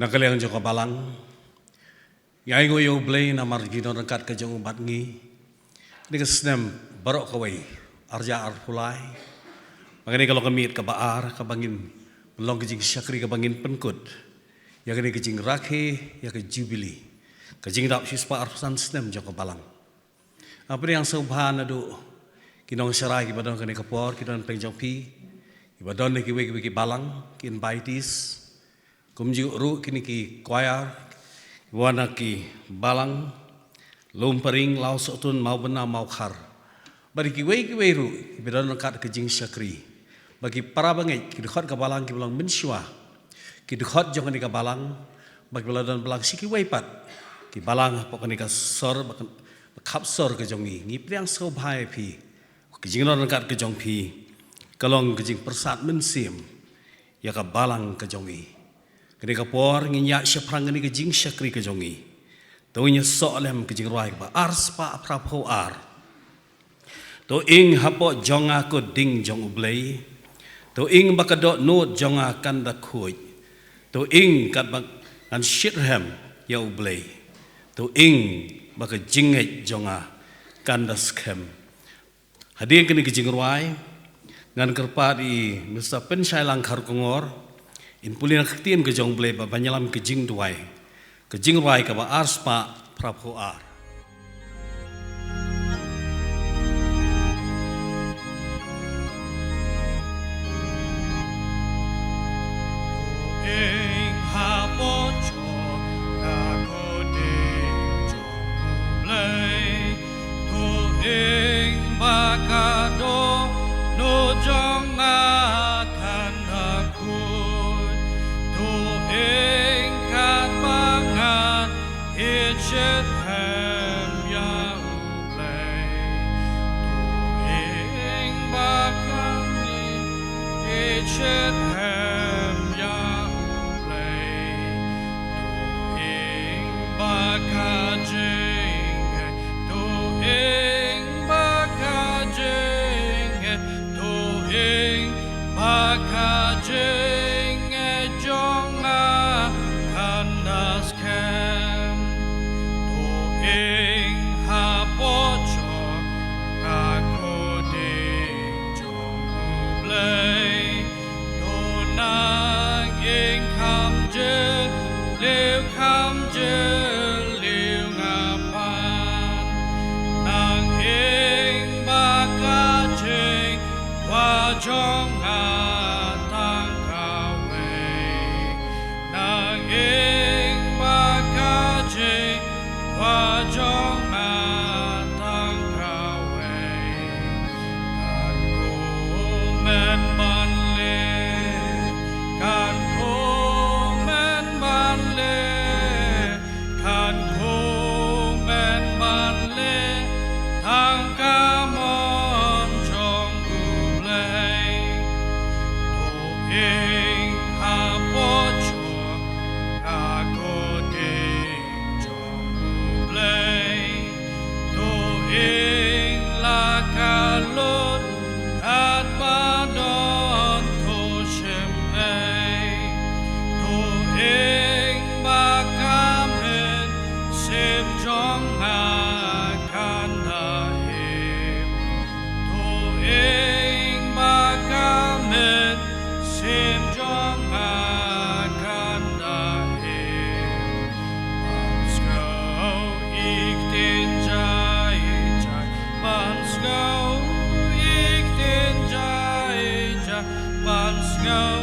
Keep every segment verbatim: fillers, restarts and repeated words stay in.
Na ka liang jong ka balang, ngi ainguh ïa U Blei namar ka jingdon ryngkat ka jong u bad ngi. Kane ka snem baroh kawei, arhajar arphew lai, ba kane ka long ka miet kaba ar kaba ngin long ka jingshakri kaba ngin pynkut ïa kane ka jingrakhe ïa ka jubili, ka jingdap shispah arphew san snem jong ka balang. Nga pdiang sngewbha naduh ki nongsharai kiba don kane ka por, ki don pdeng jong phi, kiba don na kiwei kiwei ki balang, ki invitees, kumjuh ruh kine ki choir, kiba wan na ki balang Lum Pering, Law Sohtun, Mawbynna, Mawkhar, bad kiwei kiwei ruh kiba don ryngkat ka jingshakri, bad ki para bangeit, ki dkhot ka balang kiba long mynshuwa, ki dkhot jong kane ka balang, bad kiba la don balang sha kiwei pat ki balang hapoh kane ka sor ba kan-, ba khap sor ka jong ngi. Ngi pdiang sngewbha ïa phi. Ka jingdon ryngkat ka jong phi ka long ka jingpyrsad mynsiem ïa ka balang ka jong ngi. Kane ka por ngin ïaid shaphrang kane ka jingshakri ka jong ngi. To ngin ïa sngap lem ka jingrwai kaba arspah phraphew ar. To ing hapoh jong nga ko ding jong U Blei. To ing ba ka dohnud jong nga kan da khuid. To ing katba ngan shitrhem ïa U Blei. To ing ba ka jingngeit jong nga kan da skhem. Hadien kane ka jingrwai, ngan kyrpad ïa i Mister Pynshailang Kharkongor, in pule na ka ktien ka jong U Blei ba ban ïalam ka jingduwai. Ka jingrwai kaba arspah phraphew ar. Ing hapoh jong nga ko ding jong U Blei. To ing ba ka dohnud jong nga kan da khuid. To ing katba ngan ïeit shitrhem ïa U Blei. To ing ba kan ïeit shitrhem ïa U Blei. To ing ba ka jingngeit, to ing ba ka jingngeit, to ing ba ka jingngeit jong nga kan da skhem. To ing hapoh jong nga ko ding jong U Blei. To nang ing kham jylliew, kham jylliew nga pan. Nang ing ba ka jingkwah jong nga tang kawei. Nang ing ba ka jingkwah jong nga tang kawei. Kan kmen ban leh, kan kmen ban leh, kan kmen ban leh tang ka mon jong U Blei. To ing hapoh jong nga ko ding jong U Blei. To ing la ka lut katba don to shim ei. To ing ba ka mynsiem jong nga kan da im. To ing ba ka mynsiem jong nga kan da im. Ban sngew ïa ki ktien jai jai, ban sngew ïa ki ktien jai jai, ban sngew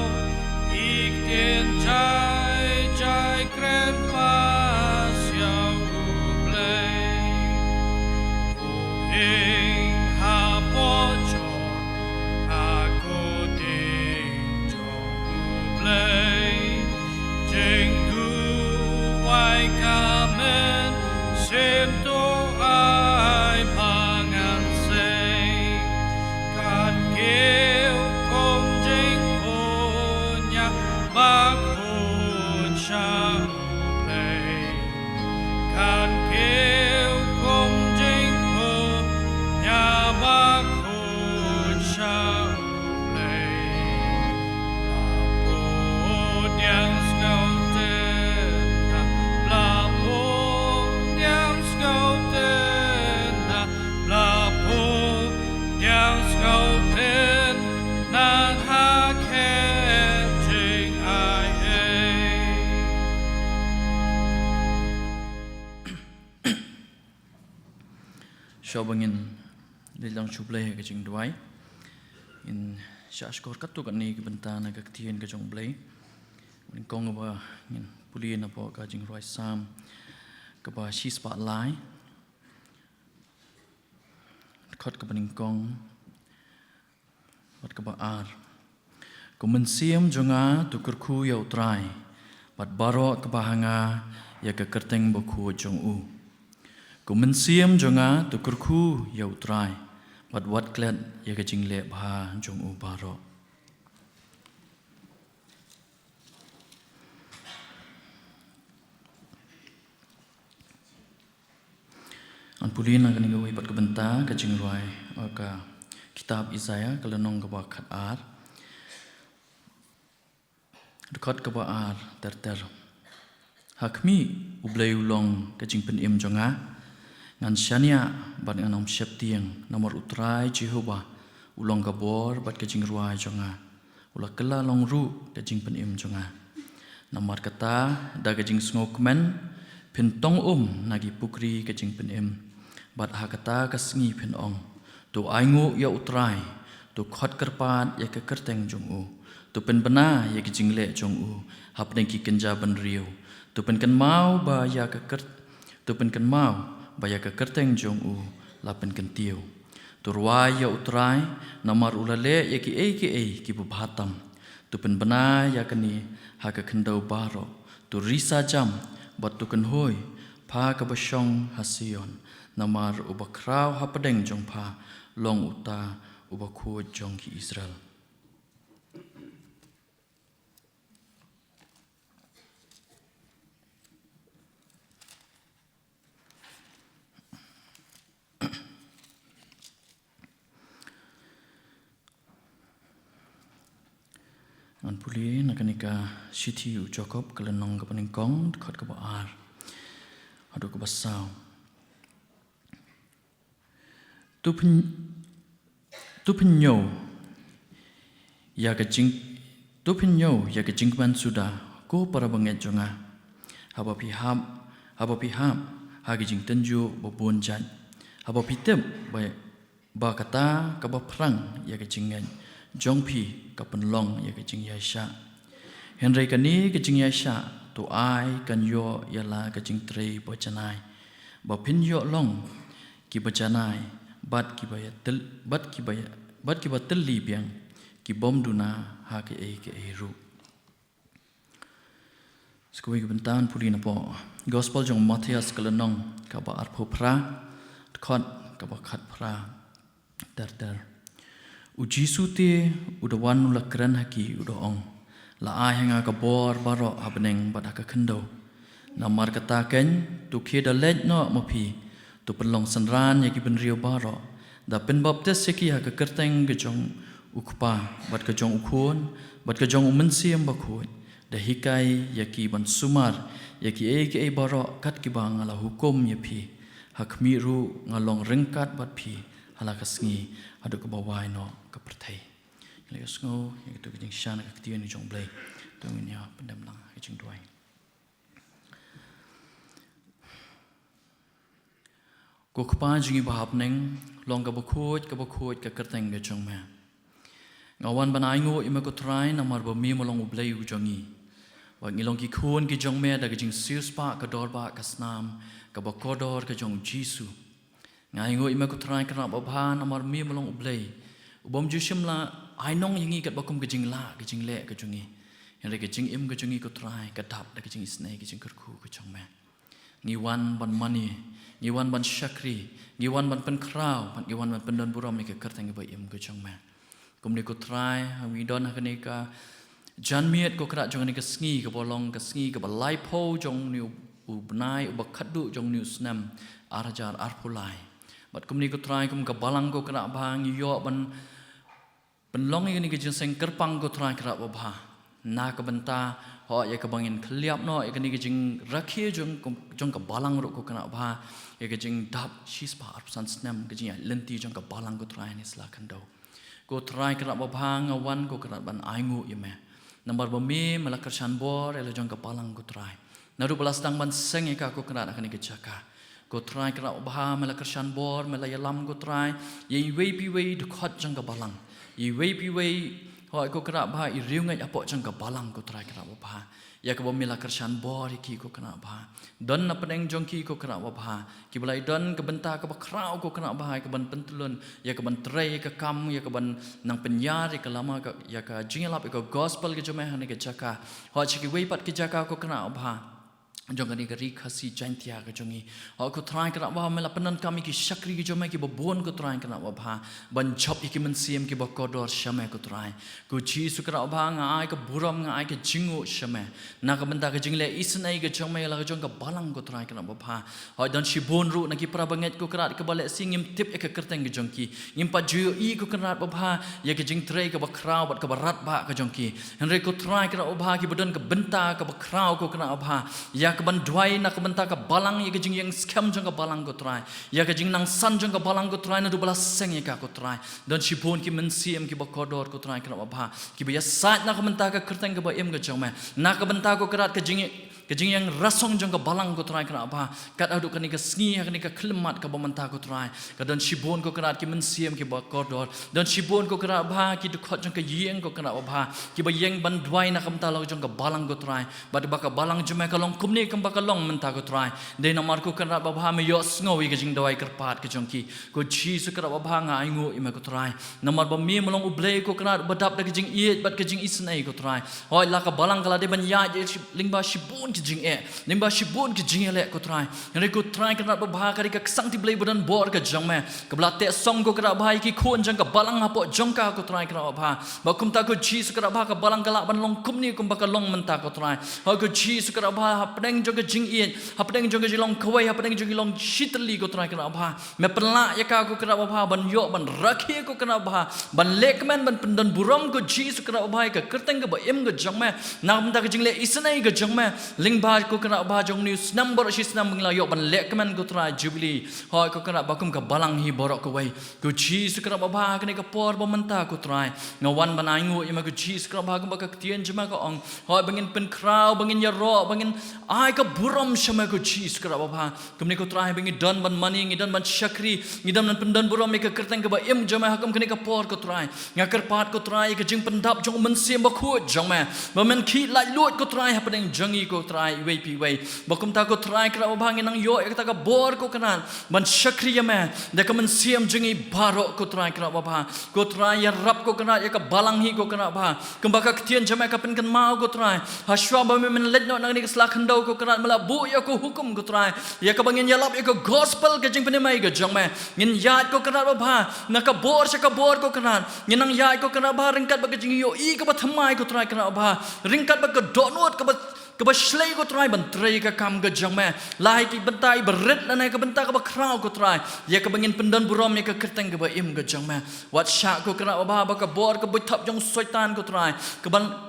ïa ki ktien jai jai, kren pas ïa U Blei. To ing hapoh jong nga ko ding jong U Blei. Jingduwai ka mynsiem to ai ba ngan sei. Kan kiew kum jingpynïap ba khuid Shuwa ba ngin leit lang sha U Blei ha ka jingduwai, ngin shah shkor katto katne ki bynta na ka ktien ka jong U Blei. Nyngkong ba ngin pule na pdeng ka jingrwai Salm kaba shispah lai, dkhot kaba nyngkong bad kaba ar. Ko mynsiem jong nga, to kyrkhu ïa U Trai, bad baroh kaba ha nga, ïa ka kyrteng bakhuid jong u. Ko mynsiem jong nga, to kyrkhu ïa U Trai, bad wat klet ïa ka jingleh bha jong u baroh. Ngan pule na kane kawei pat ka bynta ka jingrwai, eh, ka kitab Isaiah, ka lynnong kaba khatar, dkhot kaba ar ter ter. Ha khmih, U Blei u long ka jingpynim jong nga. Ngan shaniah bad ngan ym sheptieng, namar U Trai Jehobah u long ka bor bad ka jingrwai jong nga. U la kylla long ruh ka jingpynim jong nga. Namar kata, da ka jingsngewkmen, phin tong um na ki pukri ka jingpynim. Bad ha kata ka sngi phin ong, to ainguh ïa U Trai, to khot kyrpad ïa ka kyrteng jong u. To pynbna ïa ki jingleh jong u hapdeng ki kynja bynriew. To pynkynmaw ba ïa ka kyrt-, to pynkynmaw ba ïa ka kyrteng jong u la pynkyntiew. To rwai ïa U Trai, namar u la leh ïa kiei kiei kiba bha tam. To pynbna ïa kane ha ka khyndew baroh. To risa jam bad to kynhoi, pha kaba shong ha Sion, namar uba khraw hapdeng jong pha long uta uba khuid jong ki Israel. Ngan pule na kane ka shithi u Jakob, ka lynnong kaba nyngkong, dkhot kaba ar haduh kaba saw. To pyn-, to pynñiew ïa ka jing, to pynñiew ïa ka jingkmen suda, ko para bangeit jong nga. Haba phi hap, haba phi hap ha ki jingtynjuh ba bun jait. Haba phi tip ba, ba kata kaba phrang ïa ka jingngeit jong phi ka pynlong ïa ka jingïaishah. Hynrei kane ka jingïaishah to ai kan ïoh ïa la ka jingtrei ba janai. Ba phin ïoh long kiba janai, bad kiba ïa tyl-, bad kiba ïa, bad kiba tylli biang, ki bym duna ha kaei kaei ruh. Sa kawei ka bynta ngan pule na pdeng Gospel jong u Mathaios, ka lynnong kaba arphew phra, dkhot kaba khatphra ter ter. U Jisu te u da wan u la kren ha ki u da ong, la ai ha nga ka bor baroh ha bneng bad ha ka khyndew. Namar kata keiñ, to khie da leit noh ma phi, to pynlong synran ïa ki bynriew baroh, da pynbaptis ïa ki ha ka kyrteng ka jong u Kpa, bad ka jong u Khun, bad ka jong u Mynsiem Bakhuid, da hikai ïa ki ban sumar ïa kiei kiei baroh kat kiba nga la hukum ïa phi. Ha khmih ruh nga long ryngkat bad phi ha la ka sngi haduh kaba wai noh ka pyrthei. Ngi la ïohsngew ïa kito ki jingshah na ka ktien ka jong u Blei. To ngin ïa pyndem lang ha ka jingduwai. Ko Kpa jong ngi ba ha bneng, long kaba khuid, kaba khuid ka kyrteng ka jong me. Nga wan ban ainguh ïa me ko Trai namar ba me ma long u Blei u jong ngi. Bad ngi long ki khun ki jong me da ka jingsiewspah ka dorbah ka snam kaba kordor ka jong u Jisu. Nga ainguh ïa me ko Trai Kynrad babha namar me ma long u Blei u bym ju shym la ai nong ïa ngi katba kum ka jinglah ka jingleh ka jong ngi. Hynrei ka jingim ka jong ngi ko Trai ka dap da ka jingisynei ka jingkyrkhu ka jong me. Ngi wan ban mane, ngi wan ban shakri, ngi wan ban pynkhraw, bad ngi wan ban pyndon burom ïa ka kyrteng kaba im ka jong me. Kumne ko Trai, ha ngi don ha kane ka janmiet ko Kynrad jong kane ka sngi kaba long ka sngi kaba laiphew jong une u bnai uba khatduh jong une u snem ar hajar arphew lai. Bad kumne ko Trai kum ka balang ko Kynrad babha ngi ïoh ban pynlong ïa kane ka jingseng kyrpang ko Trai Kynrad babha. Na ka bynta hok ïa kaba ngin khylliap noh ïa kane ka jingrakhe jong, jong ka balang ruh ko Kynrad babha. Ïa ka jingdap shispah arphew san snem ka jingïaid lynti jong ka balang ko Trai ha kane ka sla khyndew. Ko Trai Kynrad babha nga wan ko Kynrad ban ainguh ïa me. Namar ba me, me la kyrshan bor ïa la jong ka balang ko Trai. Naduh ba la sdang ban seng ïa ka ko Kynrad ha kane ka jaka. Ko Trai Kynrad babha, me la kyrshan bor, me la ïalam ko Trai ïa iwei pa iwei i dkhot jong ka balang, iwei pa iwei, hooid ko Kynrad babha, i riewngeit hapoh jong ka balang ko Trai Kynrad babha, ïa kaba me la kyrshan bor ïa ki ko Kynrad babha. Don na pdeng jong ki ko Kynrad babha kiba la ïadon ka bynta kaba khraw ko Kynrad babha, ïa kaban pyntylun, ïa kaban trei ïa ka kam, ïa kaban nang pynïar ïa ka lama ka, ïa ka jingïalap ïa ka gospel ka jong me ha kane ka jaka, hooid sha kiwei pat ki jaka ko Kynrad babha jong kane ka Ri Khasi Jaiñtia ka jong ngi. Hooid ko Trai Kynrad babha, me la pyndonkam ïa ki shakri ki jong me kiba bun ko Trai Kynrad babha ban jop ïa ki mynsiem kiba kordor sha me ko Trai. Ko Jisu Kynrad babha, nga ai ka burom, nga ai ka jingnguh sha me na ka bynta ka jingleh isynei ka jong me ïa la ka jong ka balang ko Trai Kynrad babha. Hooid don shibun ruh na ki para bangeit ko Kynrad kiba lehse ngim tip ïa ka kyrteng ka jong ki, ngim pat ju ïohi ko Kynrad babha ïa ka jingtrei kaba khraw bad kaba radbah ka jong ki. Hynrei ko Trai Kynrad babha, kiba don ka bynta kaba khraw ko Kynrad babha ïa kaban duwai na ka bynta ka balang, ïa ka jingïeng skhem jong ka balang ko Trai, ïa ka jingnang san jong ka balang ko Trai, naduh ba la seng ïa ka ko Trai. Don shibun ki mynsiem kiba kordor ko Trai Kynrad babha kiba ïasaid na ka bynta ka kyrteng kaba im ka jong me, na ka bynta ko Kynrad ka jing ka jingïeng rasong jong ka balang ko Trai Kynrad babha. Kat haduh kane ka sngi ha kane ka khyllipmat kaba mynta ko Trai, ka don shibun ko Kynrad ki mynsiem kiba kordor, don shibun ko Kynrad babha ki dkhot jong ka ïing ko Kynrad babha kiba ïeng ban duwai na ka bynta la ka jong ka balang ko Trai. Bad ba ka balang jong me ka long kumne kumba ka long mynta ko Trai, dei namar ko Kynrad babha me ïohsngew ïa ka jingduwai kyrpad ka jong ki. Ko Jisu Kynrad babha, nga ainguh ïa me ko Trai, namar ba me me long U Blei ko Kynrad uba dap da ka jingïeit bad ka jingisynei ko Trai. Hooid la ka balang ka la dei ban ïaid ïa shi-, lyngba shibun ki jingeh, lyngba shibun ki jingïaleh ko Trai. Hynrei ko Trai Kynrad babha, ka dei ka ksangti Blei ba don bor ka jong me kaba la teh song ko Kynrad babha ïa ki khun jong ka balang hapoh jong ka ko Trai Kynrad babha. Bad kumta ko Jisu Kynrad babha, ka balang ka lah ban long kumne kumba ka long mynta ko Trai. Hooid ko Jisu Kynrad babha, hapdeng jong ka jingïeit, hapdeng jong ka jinglong kawei, hapdeng jong ka jinglong shitylli ko Trai Kynrad babha, me pynlah ïa ka ko Kynrad babha ban ïoh ban rakhe ko Kynrad babha, ban lehkmen ban pyndon burom ko Jisu Kynrad babha ïa ka kyrteng kaba im ka jong me na ka bynta ka jingleh isynei ka jong me. Lyngba ko Kynrad babha jong une u snem baroh shi snem ba ngi la ïoh ban lehkmen ko Trai Jubili, hooid ko Kynrad babha, kum ka balang hi baroh kawei. Ko Jisu Kynrad babha, ha kane ka por ba mynta ko Trai, nga wan ban ainguh ïa me ko Jisu Kynrad babha, kumba ka ktien jong me ka ong, hooid ba ngin pynkhraw, ba ngin ïaroh, ba ngin ai ka burom sha me ko Jisu Kynrad babha. Kumne ko Trai, ba ngi don ban mane, ngi don ban shakri, ngi don ban pyndon burom ïa ka kyrteng kaba im jong me ha kum kane ka por ko Trai. Nga kyrpad ko Trai ïa ka jingpyndap jong u Mynsiem Bakhuid jong me, ba men khih laitluid ko Trai hapdeng jong ngi ko Trai iwei pa iwei. Ba kumta ko Trai Kynrad babha, ngin nang ïoh ïa kata ka bor ko Kynrad ban shakri ïa me da ka mynsiem jong ngi baroh ko Trai Kynrad babha. Ko Trai, ïarap ko Kynrad ïa ka balang hi ko Kynrad babha, kumba ka ktien jong me ka pynkynmaw ko Trai, hashwa ba me men leit noh na kane ka sla khyndew ko Kynrad, me la buh ïa ka hukum ko Trai ïa kaba ngin ïalap ïa ka gospel ka jingpynim ka jong me. Ngin ïaid ko Kynrad babha na ka bor sha ka bor ko Kynrad, ngin nang ïaid ko Kynrad babha ryngkat bad ka jingïohi kaba thymmai ko Trai Kynrad babha, ryngkat bad ka dohnud kaba kaba shlei ko Trai ban trei ka kam ka jong me, la ha ki bynta iba rit lane ka bynta kaba khraw ko Trai, ïa kaba ngin pyndon burom ïa ka kyrteng kaba im ka jong me. Wat shah ko Kynrad babha ba ka bor ka buit thap jong u Soitan ko Trai, kaban,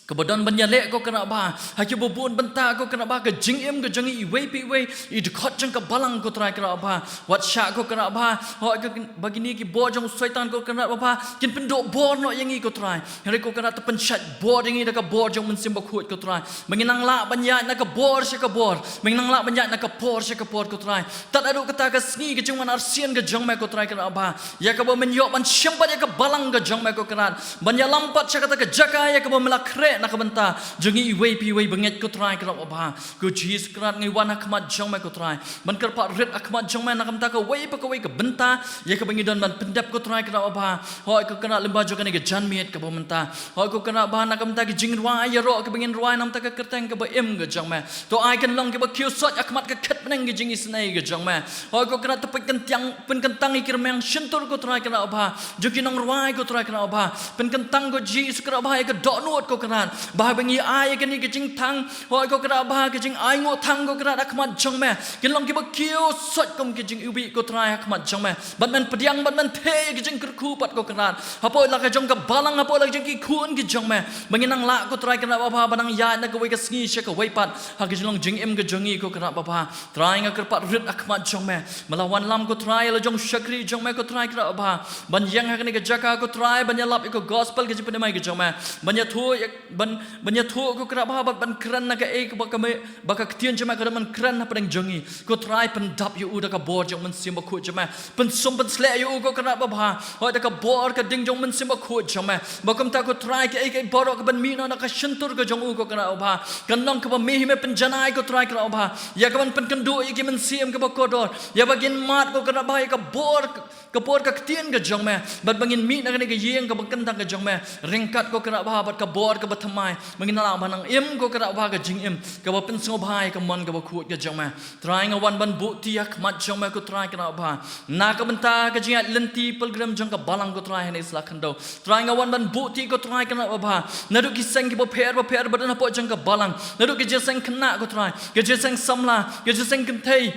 kaba don ban ïaleh ko Kynrad babha ha kiba bun bynta ko Kynrad babha, ka jingim ka jong ngi iwei pa iwei, i dkhot jong ka balang ko Trai Kynrad babha. Wat shah ko Kynrad babha, hooid ka, ba kine ki bor jong u Soitan ko Kynrad babha kin pynduh bor noh ïa ngi ko Trai. Hynrei ko Kynrad, to pynshait bor ïa ngi da ka bor jong u Mynsiem Bakhuid ko Trai, ba ngin nang lah ban ïaid na ka bor sha ka bor, ba ngin nang lah ban ïaid na ka por sha ka por ko Trai. Tad haduh kata ka sngi ka jingwan arsien ka jong me ko Trai Kynrad babha, ïa kaba men ïoh ban shim pat ïa ka balang ka jong me ko Kynrad, ban ïalam pat sha kata ka jaka ïa kaba me la khreh na ka bynta jong ngi iwei pa iwei ba ngeit ko Trai Kynrad babha. Ko Jisu Kynrad, ngi wan ha khmat jong me ko Trai ban kyrpad rit ha khmat jong me na ka bynta kawei pa kawei ka bynta ïa kaba ngi don ban pyndep ko Trai Kynrad babha. Hooid ko Kynrad, lyngba jong kane ka janmiet kaba mynta, hooid ko Kynrad babha, na ka bynta ki jingrwai ïaroh kiba ngin rwai na ka bynta ka kyrteng kaba im ka jong me, to ai kin long kiba kiew soit ha khmat ka khet bneng ka jingisynei ka jong me. Hooid ko Kynrad, to pynkyntang, pynkyntang ïa ki rmiang shyntur ko Trai Kynrad babha jong ki nongrwai ko Trai Kynrad babha. Pynkyntang ko Jisu Kynrad babha ïa ka dohnud ko Kynrad, ba haba ngi ai ïa kane ka jingthang, hooid ko Kynrad babha, ka jingainguh thang ko Kynrad ha khmat jong me, kin long kiba kiew soit kum ki jingiwbih ko Trai ha khmat jong me, bad men pdiang bad men theh ïa ka jingkyrkhu pat ko Kynrad hapoh la ka jong ka balang, hapoh la ka jong ki khun ki jong me, ba ngin nang lah ko Trai Kynrad babha ban nang ïaid na kawei ka sngi sha kawei pat ha ka jinglong jingim ka jong ngi ko Kynrad babha. Trai, nga kyrpad rit ha khmat jong me, me la wanlam ko Trai ïa la jong u shakri jong me ko Trai Kynrad babha, ban ïeng ha kane ka jaka ko Trai, ban ïalap ïa ka gospel ka jingpynim ka jong me, ban ïathuh ïa ban, ban ïathuh ko Kynrad Baba, ban kren na kaei kaba ka me, ba ka ktien jong me ka don ban kren hapdeng jong ngi. Ko Trai, pyndap ïa u da ka bor jong u Mynsiem Bakhuid jong me. Pynsum pynsleh ïa u ko Kynrad Baba, hooid da ka bor ka ding jong u Mynsiem Bakhuid jong me. Ba kumta ko Trai, kaei kaei baroh kaban mih noh na ka shyntur ka jong u ko Kynrad Baba, kan long kaba me hi me pynjanai ko Trai Kynrad Baba, ïa kaban pynkynduh ïa ki mynsiem kiba kordor, ïa ba ngin mad ko Kynrad Baba ïa ka bor, ka bor ka ktien ka jong me, bad ba ngin mih na kane ka ïing kaba kyntang ka jong me, ryngkat ko Kynrad Baba bad ka bor kaba thymmai, ba ngin lah ban nang im ko Kynrad Baba ka jingim kaba pynsngewbha ïa ka mon kaba khuid ka jong me. Trai, nga wan ban buhti ha khmat jong me ko Trai Kynrad Baba, na ka bynta ka jingïaid lynti pilgrim jong ka Balang ko Trai ha kane ka sla khyndew. Trai, nga wan ban buhti ko Trai Kynrad Baba, naduh ki seng kiba pher bapher ba don hapoh jong ka Balang, naduh ki jingïaseng khynnah ko Trai, ki jingïaseng samla, ki jingïaseng kynthei,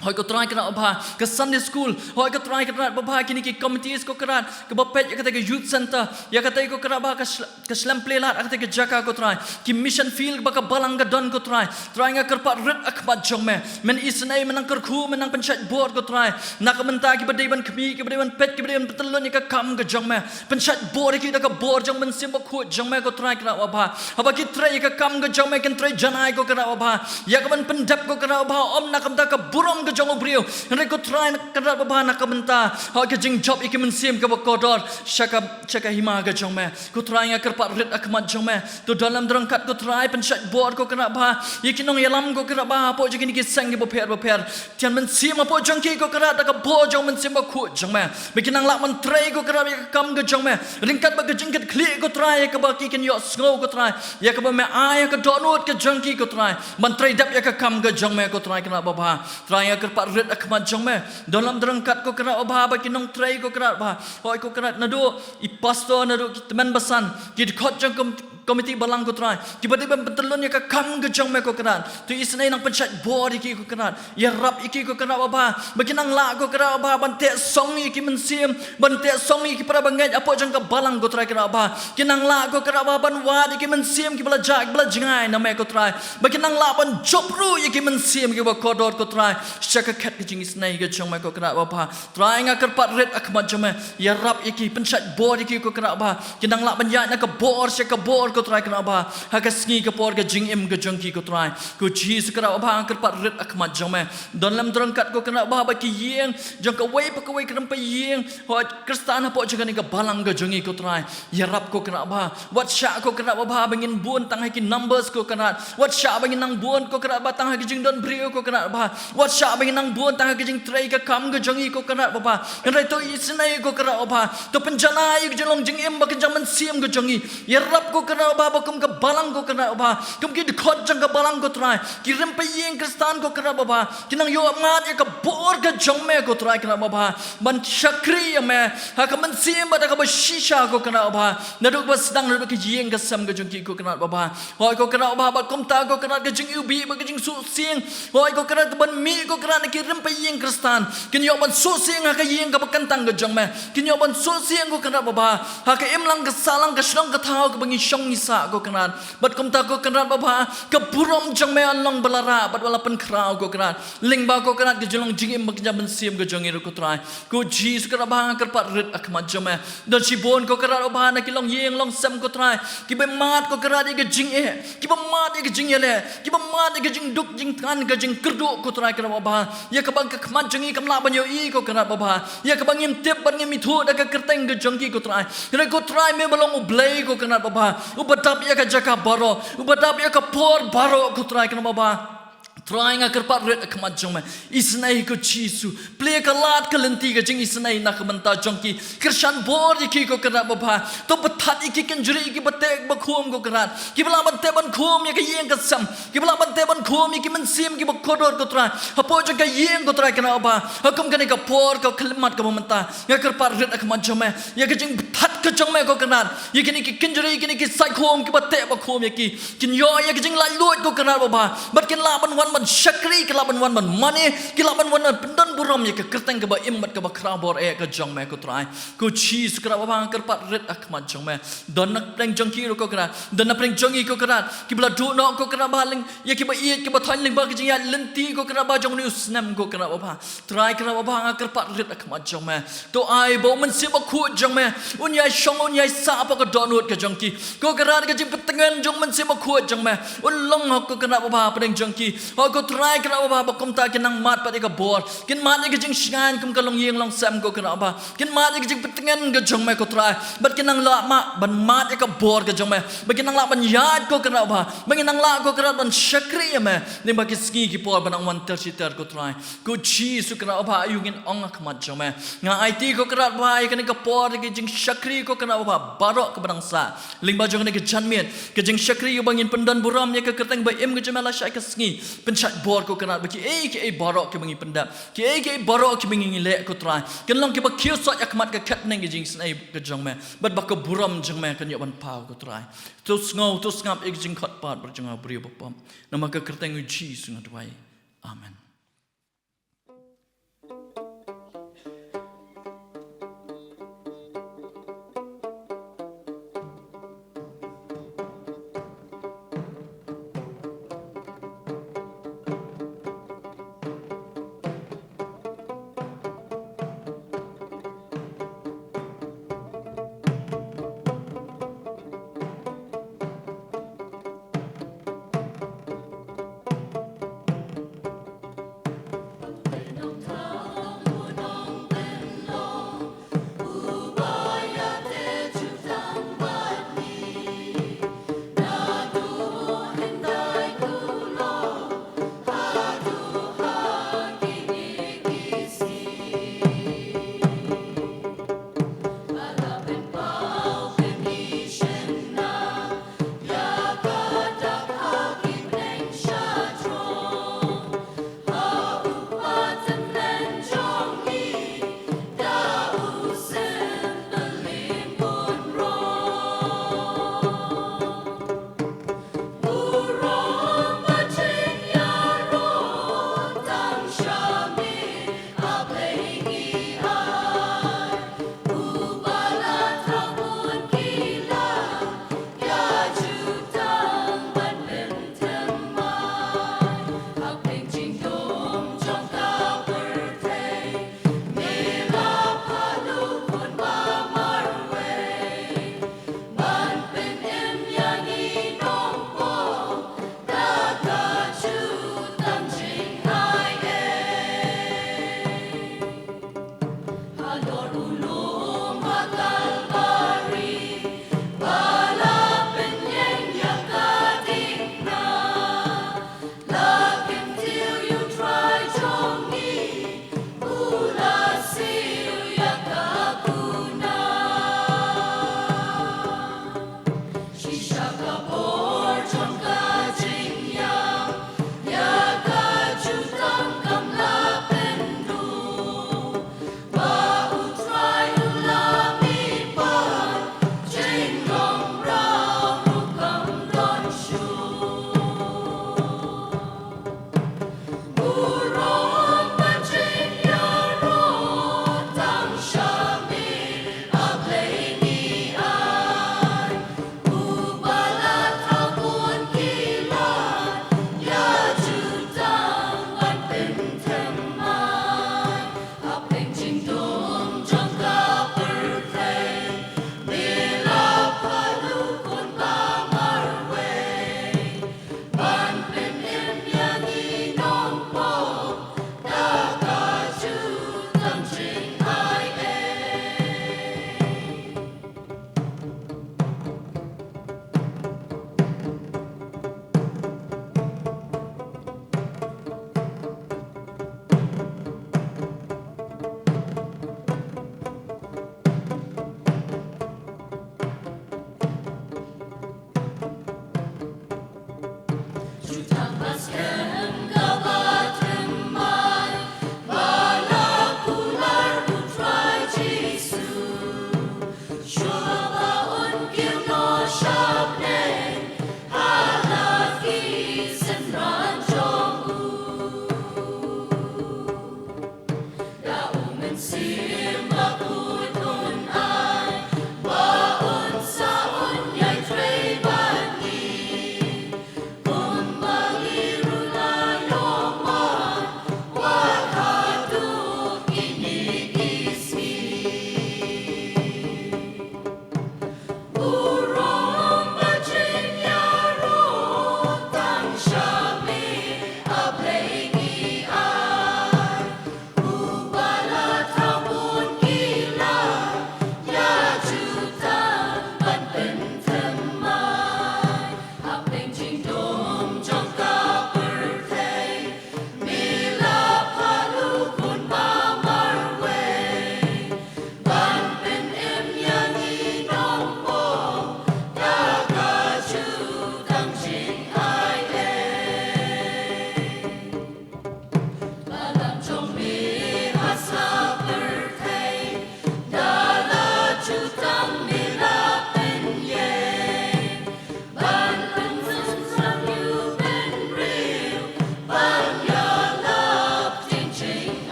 hooid ko Trai Kynrad Baba, ka Sunday school, hooid ko Trai Kynrad Baba, kine ki committees ko Kynrad, kaba peit ïa katei ka youth center, ïa katei ko Kynrad Baba, ka shl-, ka shlem plie lad ha katei ka jaka ko Trai, ki mission field ba ka Balang ka don ko Trai. Trai, nga kyrpad rit ha khmat jong me, men isynei, men nang kyrkhu, men nang pynshait bor ko Trai, na ka bynta kiba dei ban khmih, kiba dei ban peit, kiba dei ban pyntyllun ïa ka kam ka jong me. Pynshait bor ïa ki da ka bor jong u Mynsiem Bakhuid jong me ko Trai Kynrad Baba, haba ki trei ïa ka kam ka jong me, kin trei janai ko Kynrad Baba, ïa kaban pyndep ko Kynrad Baba, ym na ka bynta ka burom ka jong u briew, hynrei ko Trai Kynrad Baba, na ka bynta, hooid, ka jingjop ïa ki mynsiem kiba kordor sha ka, sha ka hima ka jong me. Ko Trai, nga kyrpad rit ha khmat jong me, to don lem ryngkat ko Trai, pynshait bor ko Kynrad Baba ïa ki nongïalam ko Kynrad Baba, hapoh jong kine ki seng kiba pher bapher. Thied mynsiem hapoh jong ki ko Kynrad da ka bor jong u Mynsiem Bakhuid jong me, ba kin nang lah ban trei ko Kynrad ïa ka kam ka jong me, ryngkat bad ka jingkitkhlieh ko Trai, ïa kaba ki kin ïohsngew ko Trai, ïa kaba me ai ha ka dohnud ka jong ki ko Trai, ban trei dep ïa ka kam ka jong me ko Trai Kynrad Baba. Trai, nga kyrpad rit ha khmat jong me, don lem ryngkat ko Kynrad Baba bad ki nongtrei ko Kynrad Baba, hooid ko Kynrad, naduh i pastor, naduh ki tymmen basan, ki dkhot jong ka Committee Balang ko Trai, kiba dei ban pyntyllun ïa ka kam ka jong me ko Kynrad. To isynei, nang pynshait bor ïa ki ko Kynrad, ïarap ïa ki ko Kynrad Baba, ba kin nang lah ko Kynrad Baba ban teh song ïa ki mynsiem, ban teh song ïa ki para bangeit hapoh jong ka Balang ko Trai Kynrad Baba. Kin nang lah ko Kynrad Baba ban wad ïa ki mynsiem kiba la jah, kiba la jngai na me ko Trai, ba kin nang lah ban jop ruh ïa ki mynsiem kiba kordor ko Trai, sha ka khet ka jingisynei ka jong me ko Kynrad Baba. Trai, nga kyrpad rit ha khmat jong me, ïarap ïa ki, pynshait bor ïa ki ko Kynrad Baba, kin nang lah ban ïaid na ka bor sha ka bor ko Trai Kynrad Baba, ha ka sngi ka por ka jingim ka jong ki ko Trai. Ko Jisu Kynrad Baba, nga kyrpad rit ha khmat jong me, don lem ryngkat ko Kynrad Baba bad ki ïing jong kawei pa kawei ka rympei ïing, hooid, Khristan hapoh jong kane ka Balang ka jong ngi ko Trai. Ïarap ko Kynrad Baba, wat shah ko Kynrad Baba ba ngin bun tang ha ki numbers ko Kynrad, wat shah ba ngin nang bun ko Kynrad Baba tang ha ki jingdon briew ko Kynrad Baba, wat shah ba ngin nang bun tang ha ki jingtrei ka kam ka jong ngi ko Kynrad Baba, hynrei to isynei ko Kynrad Baba, to pynjanai ïa ka jinglong jingim bad ka jingmynsiem ka jong ngi. Ïarap ko Kynrad Baba ba kum ka Balang ko Kynrad Baba, kum ki dkhot jong ka Balang ko Trai, ki rympei ïing Khristan ko Kynrad Baba, kin nang ïohmad ïa ka bor ka jong me ko Trai Kynrad Baba, ban shakri ïa me ha ka mynsiem bad ha kaba shisha ko Kynrad Baba, naduh kaba sdang naduh ka ïing ka sem ka jong ki ko Kynrad Baba. Hooid ko Kynrad Baba, bad kumta ko Kynrad, ka jingiwbih bad ka jingsuhsieng, hooid ko Kynrad, kaban mih ko Kynrad na ki rympei ïing Khristan, kin ïoh ban suhsieng ha ka ïing kaba kyntang ka jong me, kin ïoh ban suhsieng ko Kynrad Baba ha ka imlang ka sahlang, ka shnong ka thaw kaba ngi shong ngi sah ko Kynrad. Bad kumta ko Kynrad Baba, ka burom jong me yn long ba la rah bad ba la pynkhraw ko Kynrad, lyngba ko Kynrad ka jinglong jingim bad ka jingmynsiem ka jong ngi ruh ko Trai. Ko Jisu Kynrad Baba, nga kyrpad rit ha khmat jong me, don shibun ko Kynrad Baba na ki longïing longsem ko Trai, kiba mad ko Kynrad ïa ka jingeh, kiba mad ïa ka jingïaleh, kiba mad ïa ka jingduk jingthngan, ka jingkyrduh ko Trai Kynrad Baba, ïa kaba ka khmat jong ngi kam lah ban ïohi ko Kynrad Baba, ïa kaba ngim tip bad ngim ithuh da ka kyrteng ka jong ki ko Trai. Hynrei ko Trai, me ba long U Blei ko Kynrad Baba, uba dap ïa ka jaka baroh, uba dap ïa ka por baroh ko Trai Kynrad Baba. Trai, nga kyrpad rit ha khmat jong me, isynei ko Jisu, plie ka lad ka lynti ka jingisynei na ka bynta jong ki, kyrshan bor ïa ki ko Kynrad Baba, to pynthat ïa ki kynjri, ïa kiba teh ba khum ko Kynrad, kiba lah ban teh ban khum ïa ka ïing ka sem, kiba lah ban teh ban khum ïa ki mynsiem kiba kordor ko Trai, hapoh jong ka ïing ko Trai Kynrad Baba. Ha kum kane ka por ka khyllipmat kaba mynta, nga kyrpad rit ha khmat jong me, ïa ka jingpynthat ka jong me ko Kynrad, ïa kine ki kynjri, ïa kine ki saikhum kiba teh ba khum ïa ki, kin ïoh ïa ka jinglaitluid ko Kynrad Baba, bad kin lah ban wan ban shakri, ki lah ban wan ban mane, ki lah ban wan ban pyndon burom ïa ka kyrteng kaba im bad kaba khraw bor eh ka jong me ko Trai. Ko Jisu Kynrad babha, nga kyrpad rit ha khmat jong me. Don na pdeng jong ki ruh ko Kynrad, don na pdeng jong ngi ko Kynrad, kiba la duh noh ko Kynrad babha, lyngba ïa kiba ïeit kiba thoiñ lyngba ki jingïaid lynti ko Kynrad babha jong une u snem ko Kynrad babha. Trai Kynrad babha, nga kyrpad rit ha khmat jong me. To ai ba u Mynsiem Bakhuid jong me un ïai shong, un ïai sah hapoh ka dohnud ka jong ki. Ko Kynrad, ka jingpyntngen jong u Mynsiem Bakhuid jong me un long ha ko Kynrad babha hapdeng jong ki. Ho ko Trai Kynrad babha, ba kumta kin nang mad pat ïa ka bor, kin mad ïa ka jingshngaiñ kum ka longïing longsem ko Kynrad babha, kin mad ïa ka jingpyntngen ka jong me ko Trai, bad kin nang lah ma ban mad ïa ka bor ka jong me, ba kin nang lah ban ïaid ko Kynrad babha, ba kin nang lah ko Kynrad ban shakri ïa me lyngba ki sngi ki por ba nang wan ter shi ter ko Trai. Ko Jisu Kynrad babha, aïu ngin ong ha khmat jong me. Nga aiti ko Kynrad babha ïa kane ka por ïa ka jingshakri ko Kynrad babha baroh kaba nang sah lyngba jong kane ka janmiet, ka jingshakri ïa ba ngin pyndon burom ïa ka kyrteng ba im ka jong me lashai ka sngi. Pynshait bor ko Kynrad ba kiei kiei baroh kiba ngi pyndep, kiei kiei baroh kiba ngi leh ko Trai, kin long kiba khiew soit ha khmat ka khet bneng ka jingisynei ka jong me, bad ba ka burom jong me kan ïoh ban paw ko Trai. To sngew, to sngap ïa ka jingkhot pat bad jong nga u briew bapop. Namar ka kyrteng u Jisu nga duwai. Amen.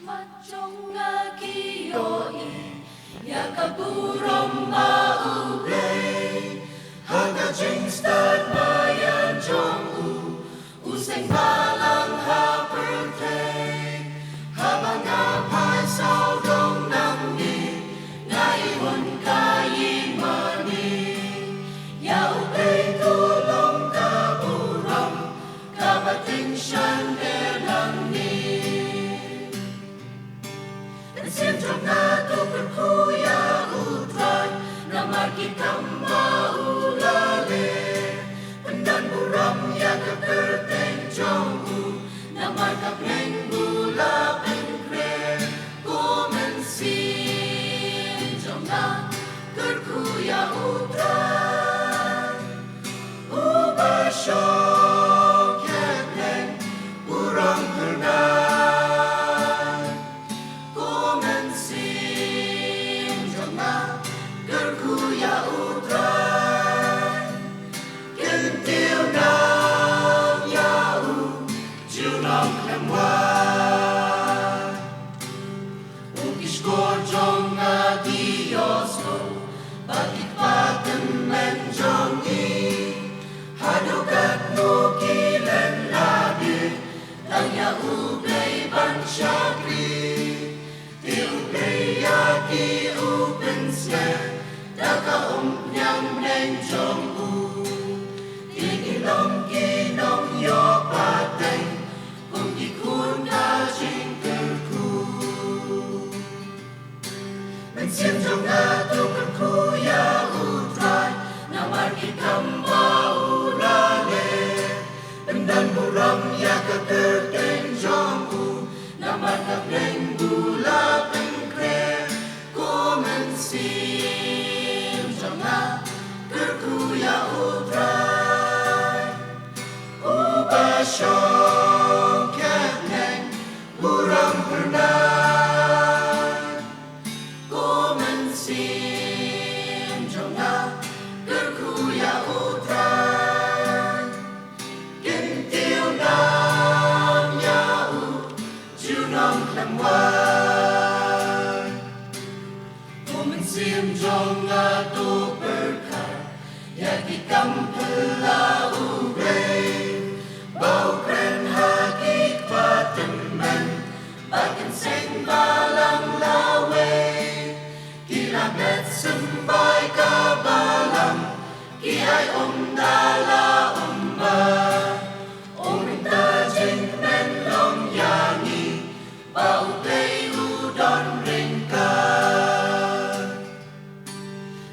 Mat jong nga ki ïohi ïa ka burom ba U Blei ha ka jingstad maïan jong u, u seng balang ha pyrthei. Haba nga phai sawdong nangne, nga ihun ka ïing mane ïa U Blei, to long ka burom kaba tyngshaiñ nangne. Mynsiem jong nga to kyrkhu ïa U Trai namar ki kam ba u la leh. Pyndon burom ïa ka kyrteng jong u namar ka bneng u la pynkhreh. Ko mynsiem jong nga, kyrkhu ïa U Trai. Uba shong kyrteng, burom kyrnai. Ko mynsiem jong nga, kyrkhu ïa U Trai. Kyntiew nam ïa u, junom khlem wai. U ki shkor jong nga ki ïohsngew bad ki kpa tymmen jong ngi. Haduh katno ki len lade tang ïa U Blei ban shakri. Te U Blei ïa ki u pynsngew da ka umphniang bneng jong u. Te ki long ki nongïoh pateng kum ki khun ka jingkyrkhu. Mynsiem jong nga to kyrkhu ïa U Trai namar ki kam ba u la leh. Pyndon burom ïa ka kyrteng jong u namar ka bneng u la pynkhreh. Ko mynsiem jong nga, kyrkhu ïa U Trai. Uba shong kyrteng, burom kyrnai. Ko mynsiem jong nga, kyrkhu ïa U Trai. Kyntiew nam ïa u, junom khlem wai. Ko mynsiem jong nga to pyrkhat ïa ki kam phylla U Blei, ba u kren ha ki kpa tymmen bad ki seng balang lawei. Ki la bet symbai ka balang, ki ai um da la um bha. Ong mynta jingkmen long ïa ngi, ba U Blei u don ryngkat.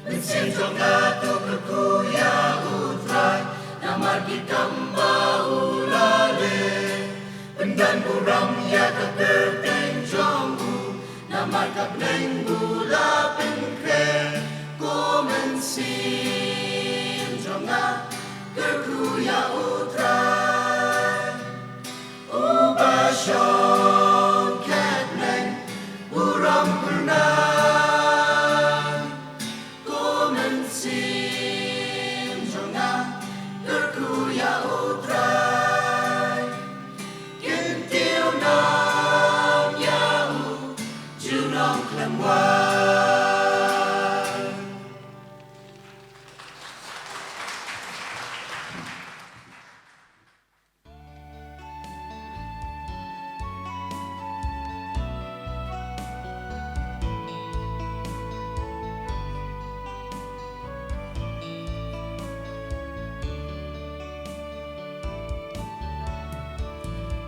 Mynsiem jong nga to kyrkhu ïa U Trai namar ki kam ba u la leh. Pyndon burom ïa ka kyrteng jong u namar ka bneng u la pynkhreh. Ko mynsiem jong nga, kyrkhu ïa U Trai. Uba shong kyrteng, burom kyrnai. Ko mynsiem jong nga, kyrkhu ïa U Trai. Kyntiew nam ïa u, junom khlem wai.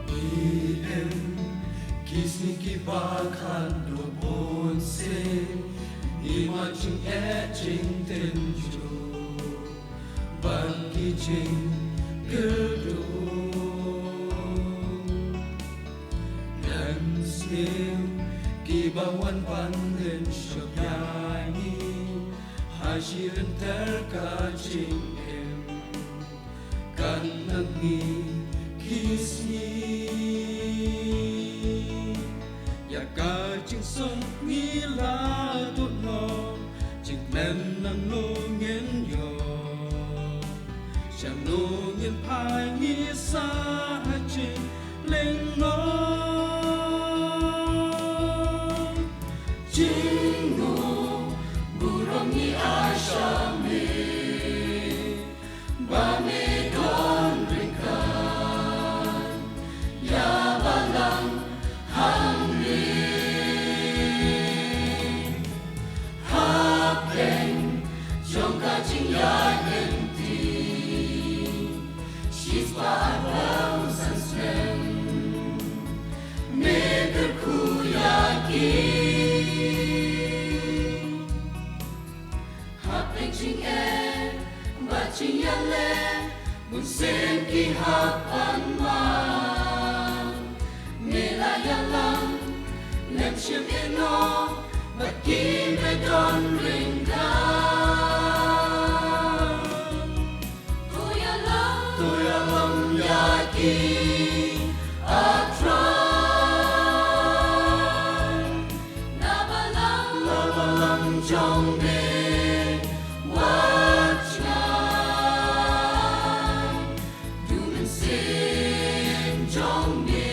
Ngi im ki sngi kiba khatduh bun sien, ngi mad jingeh jingtynjuh bad ki jingkyrduh. Nang sngewthuh kiba wan ban lynshop ïa ngi ha shi lynter ka jingim. Kan nang ngi ki sngi ïa ka jingsuk ngi la tuh noh, jingkmen nangno ngin ïoh, shano ngin phai ngi sah ha jinglyngkot. Sien ki hap ban man, me la ïalam, lem shim ïa no, bad ki me don ryngkat. To ïalam, to ïalam ïa ki, A Trai. Na balang, na balang jong me, wat shngaiñ. Du mynsiem jong me,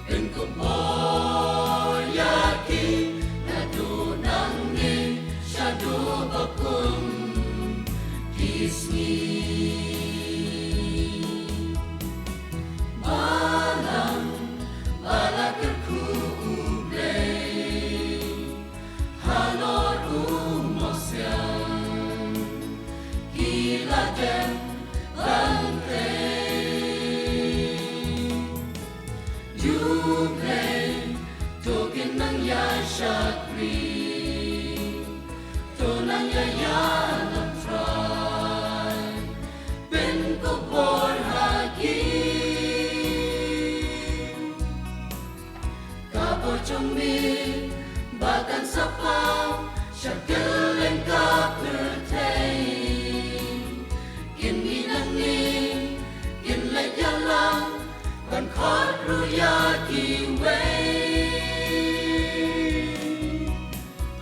pynkupbor ïa ki, naduh nangne shaduh ba kum ki sngi. Balang ba la kyrkhu U Blei halor u Moses, ki la dem ban trei. Ju Blei, to kin nang ïa shakri, to nang ïa ïalam Trai, pynkupbor ha ki. Ka bor jong me ba kan saphriang sha kylleng ka pyrthei. Kin mih nangne, kin leit ïalam, ban khot ruh ïa kiwei.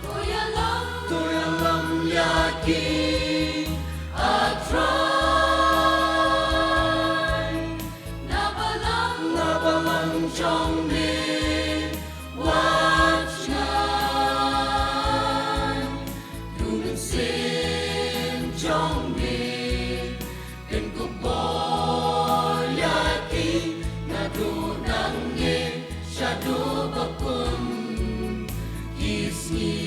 To ïalam, to ïalam ïa ki, A Trai. Na balang, na balang jong me, wat shngaiñ. Du mynsiem jong me, pynkupbor ïa ki, naduh nangne shaduh ba kum ki sngi.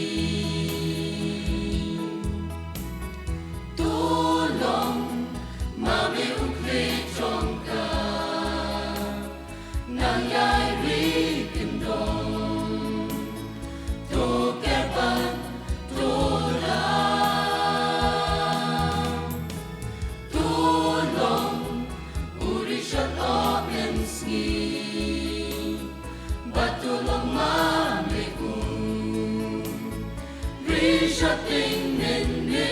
To long ma me U Khlieh jong ka, nang ïai ri kyndong. To ker bad to da, to long u rishot o mynsngi. Bad to long ma me u rishot ding mynne.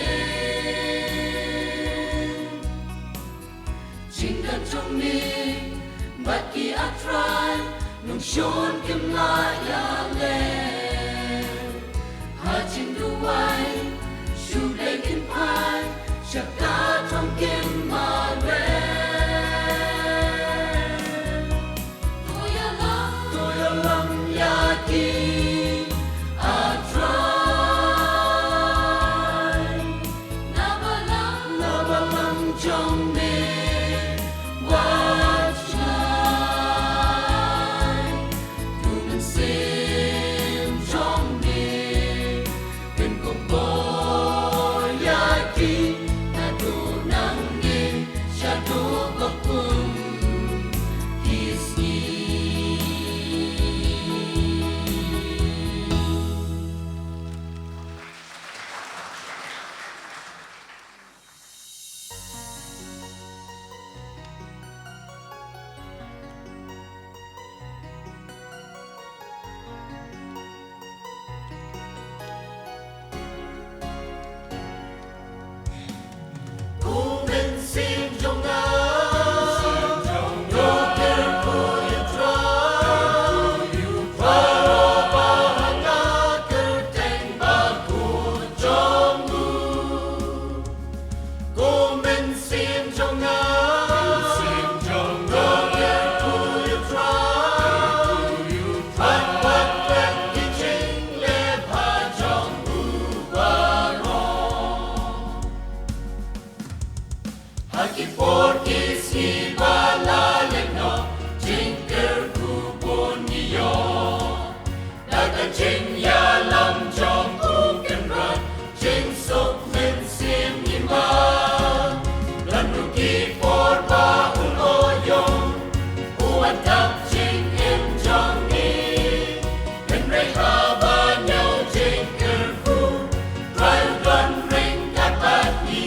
Jingdon jong me bad ki, A Trai, nongshun kim lah ïaleh. Ha jingduwai shu dei kin phai sha ka thong kin mareh. To ïalam, to ïalam ïa ki, A Trai. Na balang, na balang jong me, wat shngaiñ. Du mynsiem jong me, pynkupbor ïa ki, naduh nangne shaduh ba kum ki sngi. Ha ki por ki sngi ba la leit noh, jingkyrkhu bun ngi ïoh. Da ka jingïalam jong U Kynrad, jingsuk mynsiem ngi mad. Don ruh ki por ba un ïoh, u wan tap jingim jong ngi. Hynrei haba ñiew jingkyrkhu, Trai u don ryngkat bad ngi.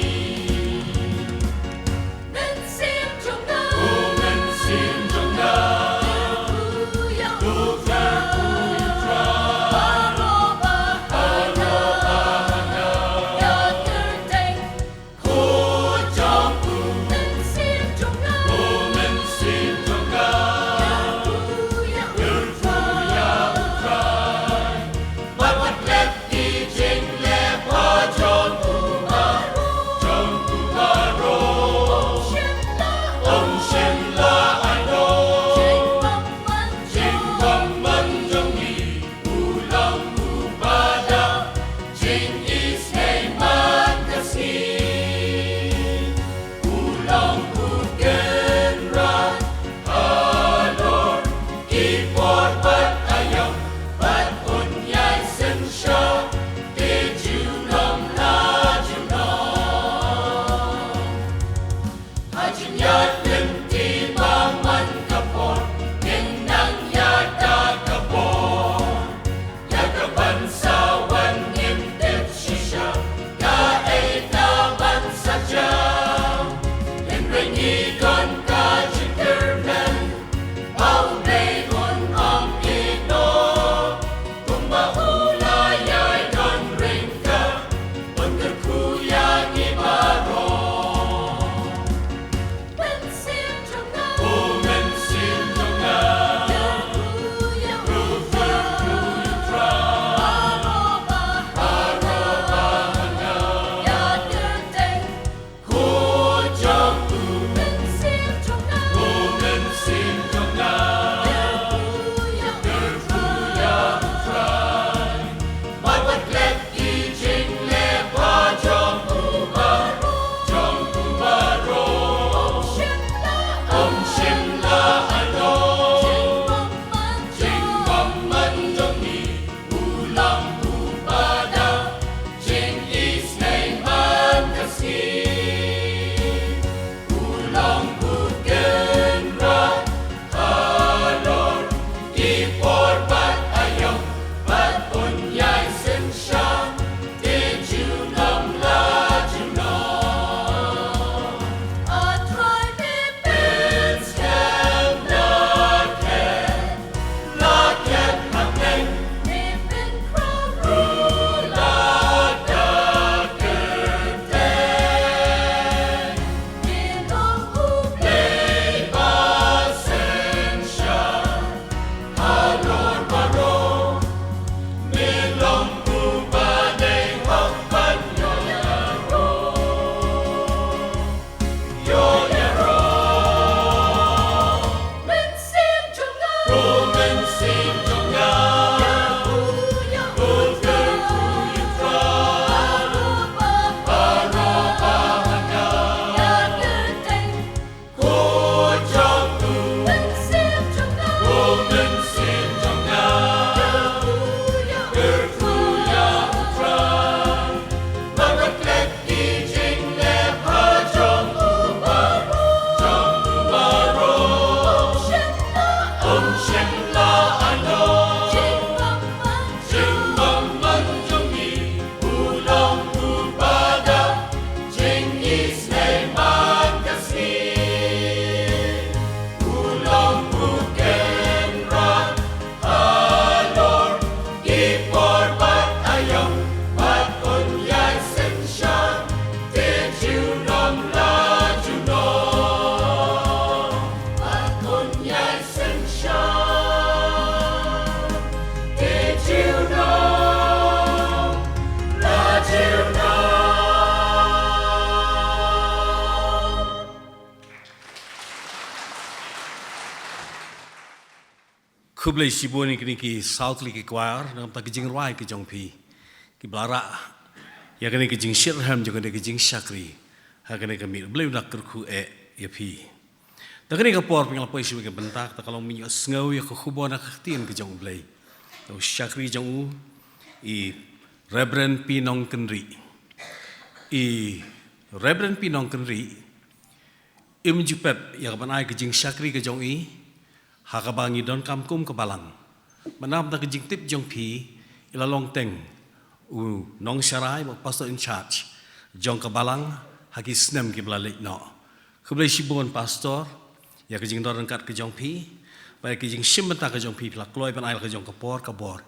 Khublei shibun ïa kine ki saw tylli ki choir, namar ka jingrwai ka jong phi, kiba la rah ïa kane ka jingshitrhem jong kane ka jingshakri ha kane ka miet. Blei un da kyrkhu eh ïa phi. Da kane ka por phi ngi la poi sha ka bynta, ta ka long mynta sngew ïa ka khubor na ka ktien ka jong U Blei. U shakri jong u, i Reverend P Nongkynrih. I Reverend P Nongkynrih, im ju pep ïa ka ban ai ka jingshakri ka jong i ha kaba ngi donkam kum ka balang. Namar da ka jingtip jong phi, i la long teng u nongsharai bad pastor in charge jong ka balang ha ki snem kiba la leit noh. Khublei shibun pastor ïa ka jingdon ryngkat ka jong phi bad ïa ka jingshim bynta ka jong phi, phi la kloi ban ai la ka jong ka por ka bor.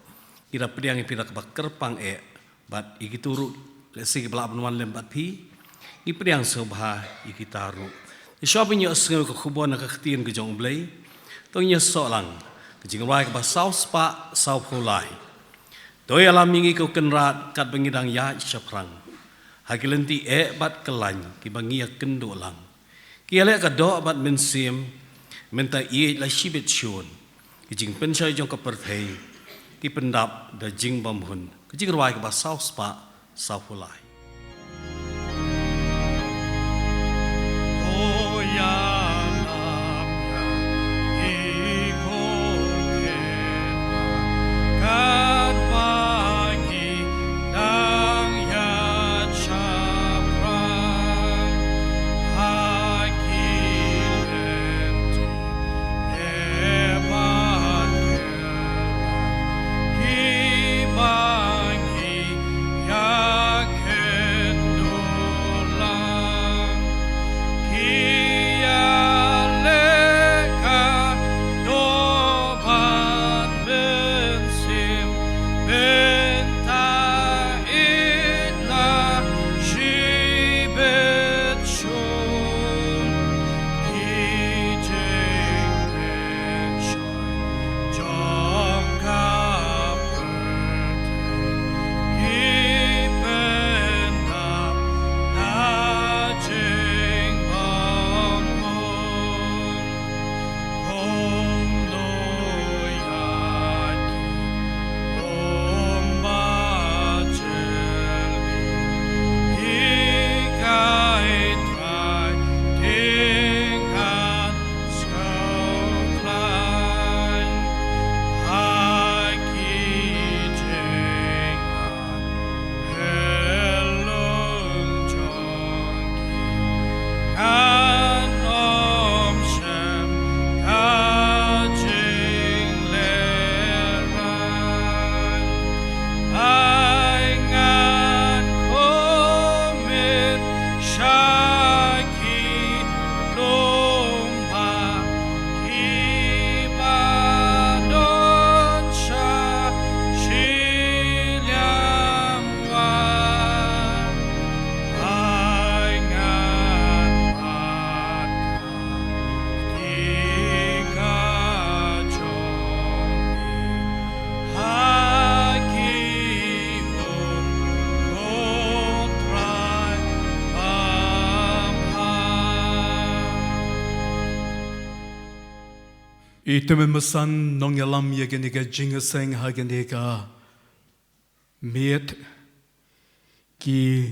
Ngi da pdiang ïa phi da kaba kyrpang eh bad ïa kito ruh, lehse kiba lah ban wan lem bad phi, ngi pdiang sngewbha ïa kita ruh. Te shuwa ban ïohsngew ka khubor na ka ktien ka jong U Blei, to ngin ïasoh lang. Ka jingrwai kaba saw spah saw phew lai. To ïalam ïa ngi ko Kynrad katba ngi dang ïaid shaphrang ha ki lynti eh bad kyllaiñ kiba ngi ïakynduh lang. Ki ïaleh ka doh bad mynsiem, mynta ïeit la shibit shun. Ki jingpynshoi jong ka pyrthei ki pyndap da jingbymhun. Ka jingrwai kaba saw spah saw phew lai. I tymmen basan nongïalam ïa kane ka jingïaseng ha kane ka miet, ki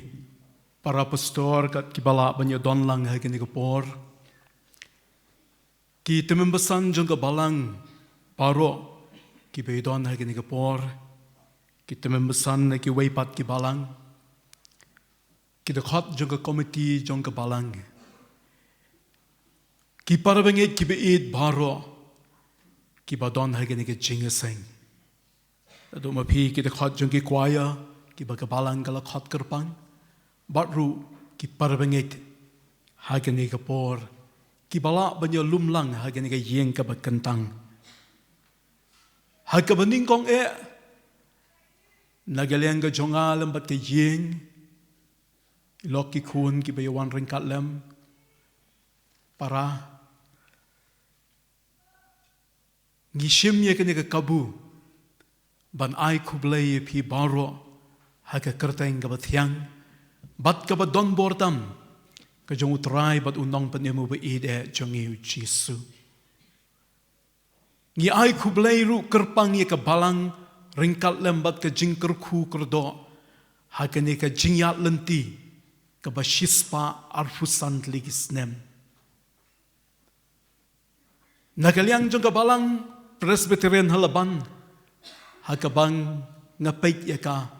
para pastor bad kiba lah ban ïadon lang ha kane ka por, ki tymmen basan jong ka balang baroh kiba ïadon ha kane ka por, ki tymmen basan na kiwei pat ki balang, ki dkhot jong ka komiti jong ka balang, ki para bangeit kiba ïeit baroh kiba don ha kane ka jingïaseng. Naduh ma phi ki dkhot jong ki choir kiba ka balang ka la khot kyrpang, bad ruh ki para bangeit ha kane ka por kiba lah ban ïalum lang ha kane ka ïing kaba kyntang. Ha kaba nyngkong eh, na ka liang ka jong nga lem bad ka ïing, lok ki khun kiba ïawan ryngkat lem, para, ngi shim ïa kane ka kabu ban ai khublei ïa phi baroh ha ka kyrteng kaba thiang bad kaba don bor tam ka jong U Trai bad U Nongpynim uba ïeit eh jong ngi U Jisu. Ngi ai khublei ruh kyrpang ïa ka Balang ryngkat lem bad ka jingkyrkhu kyrdoh ha kane ka jingïaid lynti kaba shispah arphew san tylli ki snem. Na ka liang jong ka Balang Presbyterian ha Laban, ha kaba nga peit ïa ka,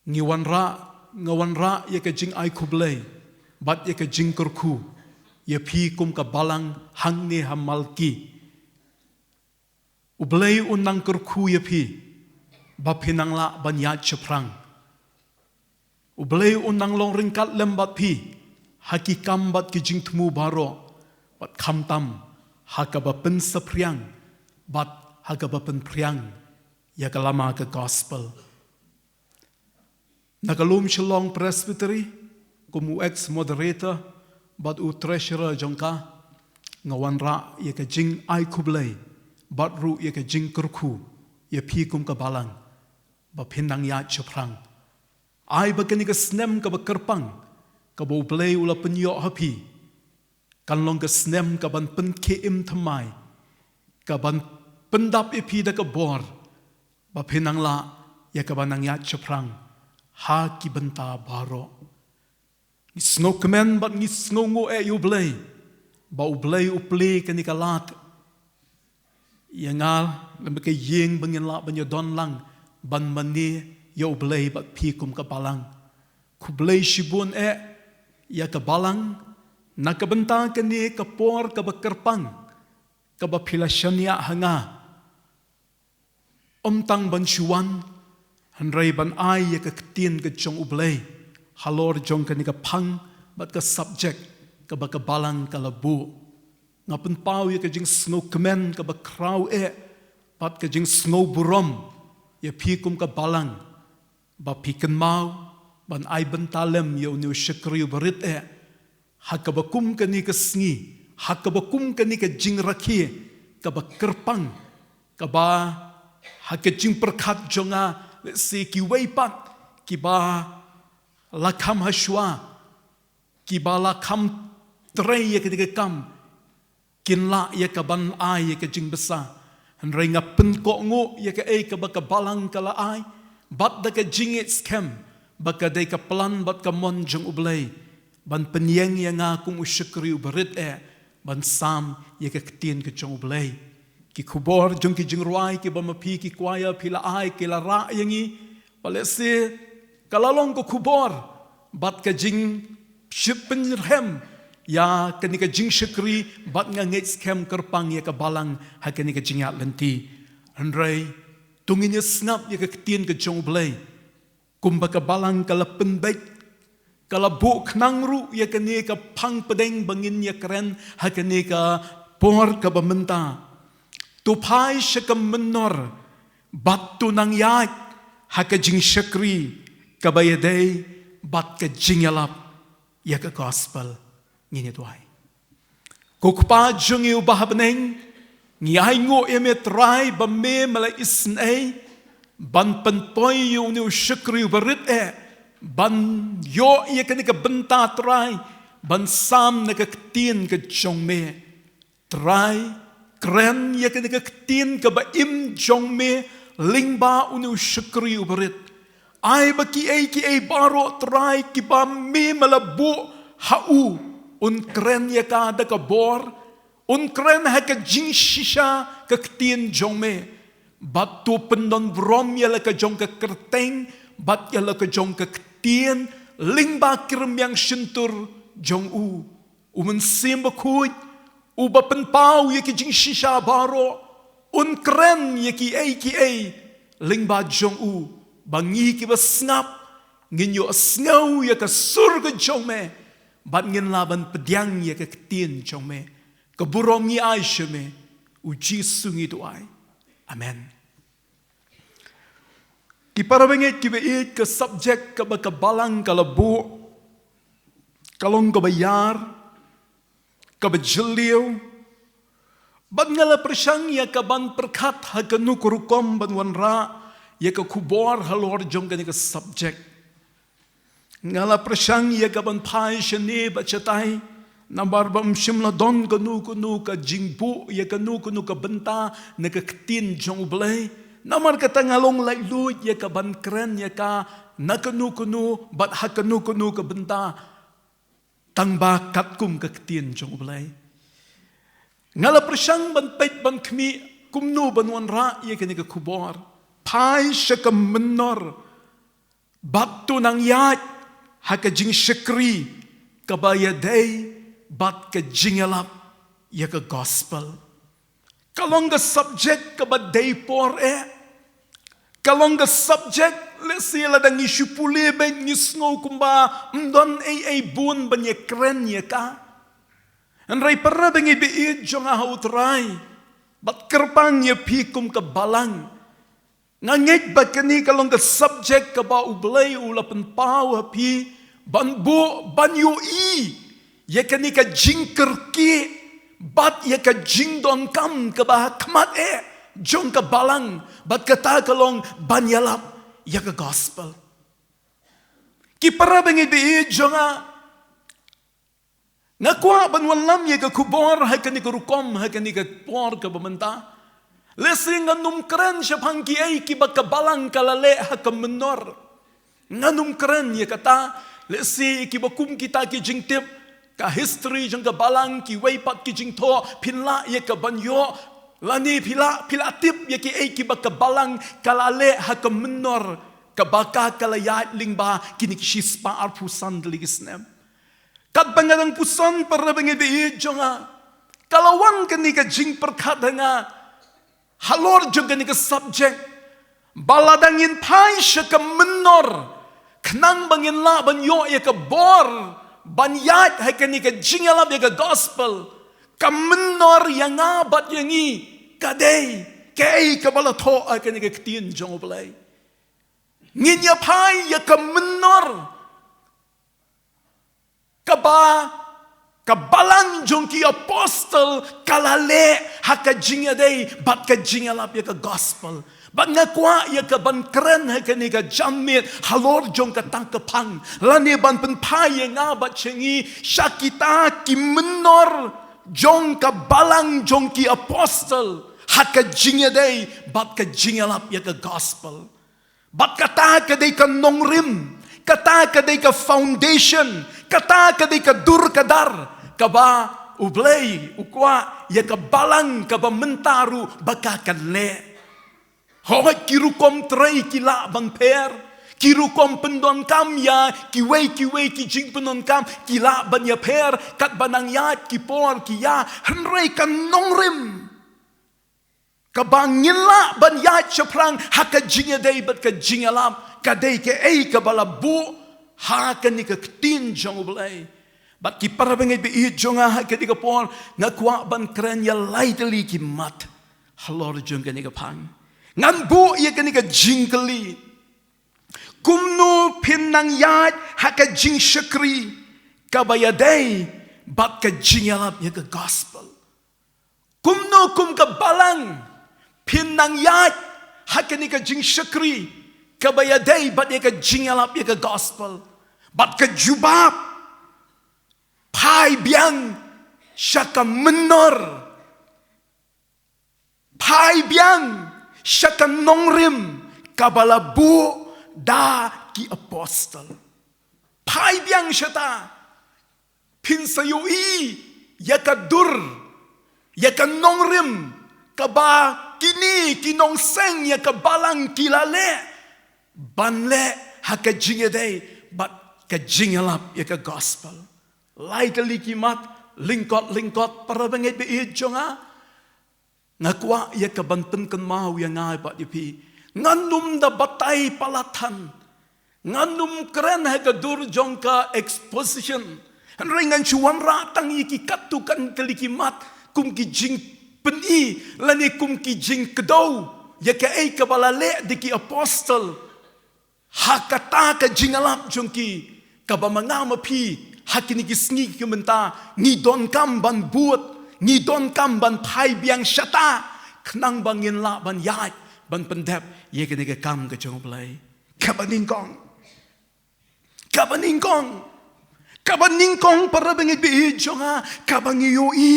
ngi wanrah, nga wanrah ïa ka jingai khublei bad ïa ka jingkyrkhu ïa phi kum ka Balang hangne ha Malki. U Blei un nang kyrkhu ïa phi ba phin nang lah ban ïaid shaphrang. U Blei un nang long ryngkat lem bad phi ha ki kam bad ki jingthmu baroh, bad khamtam ha kaba pynsaphriang bad ha kaba pynphriang ïa ka lama ka gospel. Na ka lum Shillong Presbytery, kum u ex moderator bad u treasurer jong ka, nga wanrah ïa ka jingai khublei bad ruh ïa ka jingkyrkhu ïa phi kum ka Balang ba phin nang ïaid shaphrang. Ai ba kane ka snem kaba kyrpang kaba U Blei u la pynïoh ha phi kan long ka snem kaban pynkhie im thymmai, kaban pyndap ïa phi da ka bor ba phin nang lah ïa kaban nang ïaid shaphrang ha ki bynta baroh. Ngi sngewkmen bad ngi sngewnguh eh ïa U Blei ba U Blei u plie kane ka lad ïa nga lem bad ka ïing ba ngin lah ban ïadon lang ban mane ïa U Blei bad phi kum ka Balang. Khublei shibun eh ïa ka Balang na ka bynta kane ka por kaba kyrpang kaba phi la shaniah ha nga. Ym tang ban shu wan, hynrei ban ai ïa ka ktien ka jong U Blei halor jong kane ka phang bad ka subject kaba ka Balang ka la buh. Nga pynpaw ïa ka jingsngewkmen kaba khraw eh bad ka jingsngewburom ïa phi kum ka Balang ba phi kynmaw ban ai bynta lem ïa une u shakri uba rit eh ha kaba kum kane ka sngi, ha kaba kum kane ka jingrakhe kaba kyrpang, kaba ha ka jingpyrkhat jong nga, lehse kiwei pat kiba la kham hashwa, kiba la kham trei ïa kane ka kam, kin lah ïa kaban ai ïa ka jingbsa. Hynrei nga pynkohnguh ïa kaei kaba ka Balang ka la ai bad da ka jingngeit skhem ba ka dei ka plan bad ka mon jong U Blei ban pynïeng ïa nga kum u shakri uba rit eh ban sam ïa ka ktien ka jong U Blei. Ki khubor jong ki jingrwai kiba ma phi ki kwaya phi la ai ki la rah ïa ngi ba lehse ka la long ka khubor bad ka jingsheptieng rhem ïa kane ka jingshakri bad nga ngeit skhem kyrpang ïa ka Balang ha kane ka jingïaid lynti. Hynrei to ngin ïa sngap ïa ka ktien ka jong U Blei. Kumba ka Balang ka la pynbeit, ka la buh khnang ruh ïa kane ka phang pdeng ba ngin ïa kren ha kane ka por kaba mynta. To phai sha ka mynnor bad to nang ïaid ha ka jingshakri kaba ïadei bad ka jingïalap ïa ka gospel. Ngin ïa duwai. Ko Kpa jong ngi uba ha bneng, ngi ainguh ïa me Trai ba me me la isynei ban pynpoi ïa une u shakri uba rit eh ban ïoh ïa kane ka bynta Trai ban sam na ka ktien ka jong me. Trai, kren ïa kane ka ktien kaba im jong me lyngba une u shakri uba rit. Ai ba kiei kiei baroh Trai kiba me me la buh ha u, un kren ïa ka da ka bor, un kren ha ka jingshisha ka ktien jong me. Bad to pyndon burom ïa la ka jong ka kyrteng bad ïa la ka jong ka ktien lyngba ki rmiang shyntur jong u. U Mynsiem Bakhuid uba pynpaw ïa ki jingshisha baroh un kren ïa kiei kiei lyngba jong u ba ngi kiba sngap ngin ïohsngew ïa ka sur ka jong me bad ngin lah ban pdiang ïa ka ktien jong me. Ka burom ngi ai sha me, U Jisu ngi duwai. Amen. Ki para bangeit kiba ïeit, ka subject kaba ka Balang ka la buh ka long kaba ïar, kaba jylliew. Bad nga la pyrshang ïa kaban pyrkhat ha kano ka rukom ban wanrah ïa ka khubor halor jong kane ka subject. Nga la pyrshang ïa kaban phai shane bad shatai Namar ba ym shym la don kano kano ka jingbuh ïa kano kano ka bynta na ka ktien jong U Blei. Namar kata nga long laitluid ïa ka ban kren ïa ka na kano kano bad ha kano kano ka bynta, tang ba katkum ka ktien jong U Blei. Nga la pyrshang ban peit ban khmih kumno ban wanrah ïa kane ka khubor. Phai sha ka mynnor bad to nang ïaid ha ka jingshakri kaba ïadei bad ka jingïalap ïa ka gospel. Ka long ka subject kaba dei por eh. Ka long ka subject, lehse lada ngi shu pule beit ngi sngew kumba ym don ei ei bun ban ïakren ïa ka. Hynrei para bangeit ba ïeit jong nga ha U Trai, bad kyrpang ïa phi kum ka balang. Nga ngeit ba kane ka long ka subject kaba U Blei u la pynpaw ha phi ban buh, ban ïohi ïa kane ka jingkyrkieh bad ïa ka jingdonkam kaba ha khmat eh jong ka balang, bad kata ka long ban ïalap ïa ka gospel. Ki para bangeit ba ïeit jong nga, nga kwah ban wanlam ïa ka khubor ha kane ka rukom ha kane ka por kaba mynta. Lehse ngan ym kren shaphang kiei kiba ka balang ka la leh ha ka mynnor. Ngan ym kren ïa kata. Lehse kiba kum kita ki jingtip, ka history jong ka balang, kiwei pat ki jingthoh phin lah ïa ka ban ïoh, lane phi lah, phi lah tip ïa kiei kiba ka balang ka la leh ha ka mynnor kaba ka, ka la ïaid lyngba kine ki shispah arphew san tylli ki snem. Katba nga dang puson, para bangeit ba ïeit jong nga, ka la wan kane ka jingpyrkhat ha nga halor jong kane ka subject, ba lada ngin phai sha ka mynnor khnang ba ngin lah ban ïoh ïa ka bor ban ïaid ha kane ka jingïalap ïa ka gospel, ka mynnor ïa nga bad ïa ngi ka dei kaei kaba la thoh ha kane ka ktien jong U Blei. Ngin ïa phai ïa ka mynnor kaba ka balang jong ki apostol ka la leh ha ka jingïadei bad ka jingïalap ïa ka gospel. Bad nga kwah ïa ka ban kren ha kane ka janmiet halor jong kata ka phang, lane ban pynphai ïa nga bad sha ngi sha kita ki mynnor jong ka balang jong ki apostol ha ka jingïadei bad ka jingïalap ïa ka gospel. Bad kata ka dei ka nongrim, kata ka dei ka foundation, kata ka dei ka dur ka dar kaba U Blei u kwah ïa ka balang kaba mynta ruh ba ka kan leh. Hooid, ki rukom trei ki lah ban pher, ki rukom pyndonkam ïa kiwei kiwei ki jingpyndonkam ki lah ban ïapher, katba nang ïaid ki por ki ïa, hynrei ka nongrim kaba ngin lah ban ïaid shaphrang ha ka jingïadei bad ka jingïalap ka dei kaei kaba la buh ha kane ka ktien jong U Blei. Bad ki para bangeit ba ïeit jong nga, ha kane ka por nga kwah ban kren ïa lai tylli ki mat halor jong kane ka phang. Ngan buh ïa kane ka jingkylli: kumno phin nang ïaid ha ka jingshakri kaba ïadei bad ka jingïalap ïa ka gospel? Kumno kum ka balang phin nang ïaid ha kane ka jingshakri kaba ïadei bad ïa ka jingïalap ïa ka gospel? Bad ka jubab: phai biang sha ka mynnor, phai biang sha ka nongrim kaba la buh da ki apostol. Phai biang shata, phin sa ïohi ïa ka dur, ïa ka nongrim kaba kine ki nongseng ïa ka balang ki la leh ban leh ha ka jingïadei bad ka jingïalap ïa ka gospel. Lai tylli ki mat, lyngkot lyngkot, para bangeit ba ïeit jong nga, nga kwah ïa ka ban pynkynmaw ïa nga bad ïa phi. Ngan ym da batai palat than, ngan ym kren ha ka dur jong ka exposition, hynrei ngan shu wanrah tang ïa ki katto katne tylli ki mat kum ki jingpyni lane kum ki jingkdew ïa kaei kaba la leh da ki apostol ha kata ka jingïalap jong ki, kaba ma nga ma phi ha kine ki sngi ki mynta ngi donkam ban bud, ngi donkam ban phai biang shata, khnang ba ngin lah ban ïaid ban pyndep ïa kane ka kam ka jong U Blei. Kaba nyngkong, kaba nyngkong, Kaba nyngkong, para bangeit ba ïeit jong nga, kaba ngi ïohi.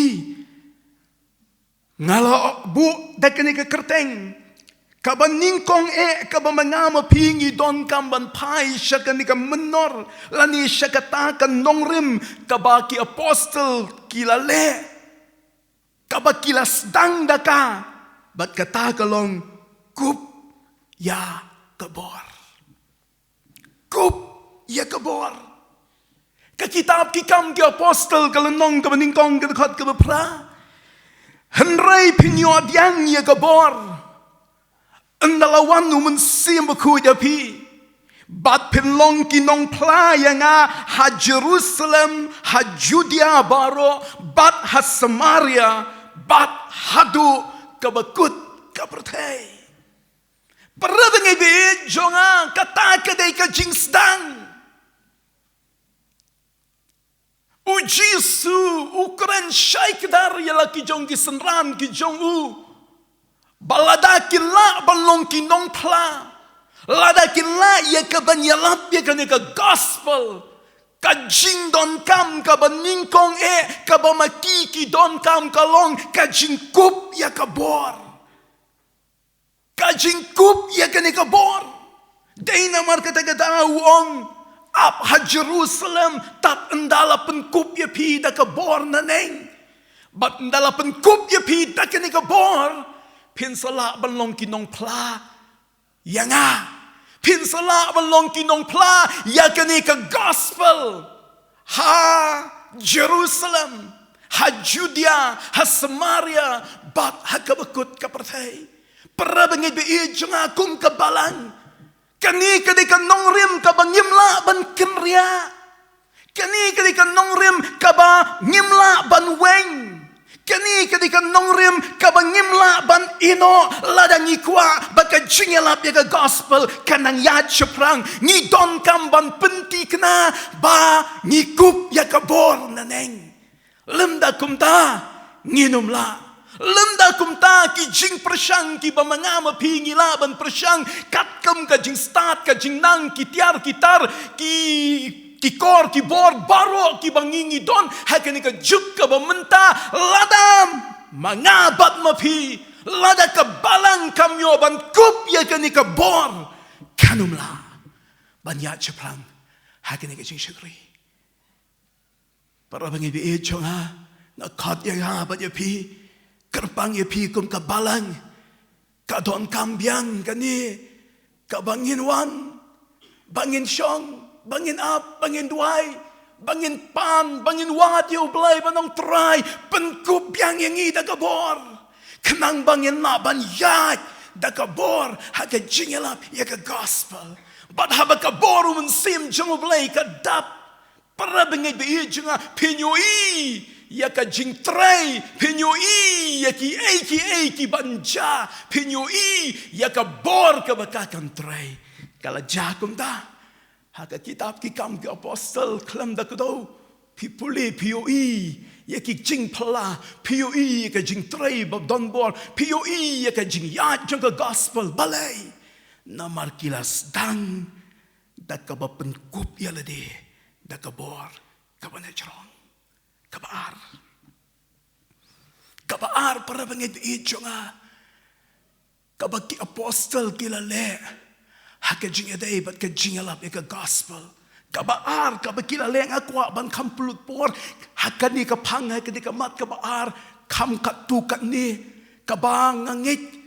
Nga la buh da kane ka kyrteng, kaba nyngkong eh, kaba ma nga ma phi ngi donkam ban phai sha kane ka mynnor, lane sha kata ka nongrim kaba ki apostol ki la leh, kaba ki la sdang da ka, bad kata ka long, kup ïa ka bor. Kup ïa ka bor. Ka kitab Ki Kam ki Apostol, ka lynnong kaba nyngkong, ka dkhot kaba phra. Hynrei phin ïoh pdiang ïa ka bor, ynda la wan u Mynsiem Bakhuid ha phi, bad phin long ki nongphla ïa nga ha Jerusalem, ha Judea baroh, bad ha Samaria, bad haduh kaba kut ka pyrthei. Para bangeit ba ïeit jong nga, kata ka dei ka jingsdang. U Jisu u kren shai kdar ïa la ki jong ki synran ki jong u, ba lada ki lah ban long ki nongphla, lada ki lah ïa ka ban ïalap ïa kane ka gospel, ka jingdonkam kaba nyngkong eh, kaba ma ki ki donkam ka long ka jingkup ïa ka bor. Ka jingkup ïa kane ka bor. Dei namar kata kata u ong, ap ha Jerusalem, tad ynda la pynkup ïa phi da ka bor naneng, bad ynda la pynkup ïa phi da kane ka bor, phin sa lah ban long ki nongphla ïa nga. Phin sa lah ban long ki nongphla ïa kane ka gospel ha Jerusalem, ha Judea, ha Samaria, bad ha kaba kut ka pyrthei. Para bangeit ba ïeit jong nga, kum ka balang, kane ka dei ka nongrim kaba ngim lah ban kynriah. Kane ka dei ka nongrim kaba ngim lah ban weng. Kane ka dei ka nongrim kaba ngim lah ban ïehnoh lada ngi kwah ba ka jingïalap ïa ka gospel kan nang ïaid shaphrang. Ngi donkam ban pynthikna ba ngi kup ïa ka bor naneng. Lymda kumta, ngin ym lah. Lymda kumta, ki jingpyrshang kiba ma nga ma phi ngi lah ban pyrshang, katkum ka jingstad, ka jingnang, ki tiar ki tar, ki, ki kor ki bor baroh kiba ngi ngi don ha kane ka juk kaba mynta, lada ma nga bad ma phi, lada ka balang kam ïoh ban kup ïa kane ka bor, kan ym lah ban ïaid shaphrang ha kane ka jingshakri. Para bangeit ba ïeit jong nga, nga khot ïa nga bad ïa phi, kyrpang ïa phi kum ka balang. Ka donkam biang kane kaba ngin wan, ba ngin shong, ba ngin ap, ba ngin duwai, ba ngin pan, ba ngin wad ïa U Blei, ban ong Trai, pynkup biang ïa ngi da ka bor, khnang ba ngin lah ban ïaid da ka bor ha ka jingïalap ïa ka gospel. Bad haba ka bor U Mynsiem jong U Blei ka dap, para bangeit ba ïeit jong nga, phin ïohi ïa ka jingtrei, phin ïohi ïa kiei kiei kiban jia, phin ïohi ïa ka bor kaba ka kan trei. Ka la jia kumta ha ka kitab Ki Kam ki Apostol khlem da kdew. Phi pule, phi ïohi ïa ki jingphylla, phi ïohi ïa ka jingtrei ba don bor, phi ïohi ïa ka jingïaid jong ka gospel. Balei? Namar ki la sdang da kaba pynkup ïa lade da ka bor kaba na jrong. Kaba ar. Kaba ar, para bangeit ba ïeit jong nga, kaba ki apostol ki la leh ha ka jingïadei bad ka jingïalap ïa ka gospel. Kaba ar kaba ki la leh, nga kwah ban kham pynlut por ha kane ka phang, ha kane ka mat kaba ar, kham katto katne. Kaba nga ngeit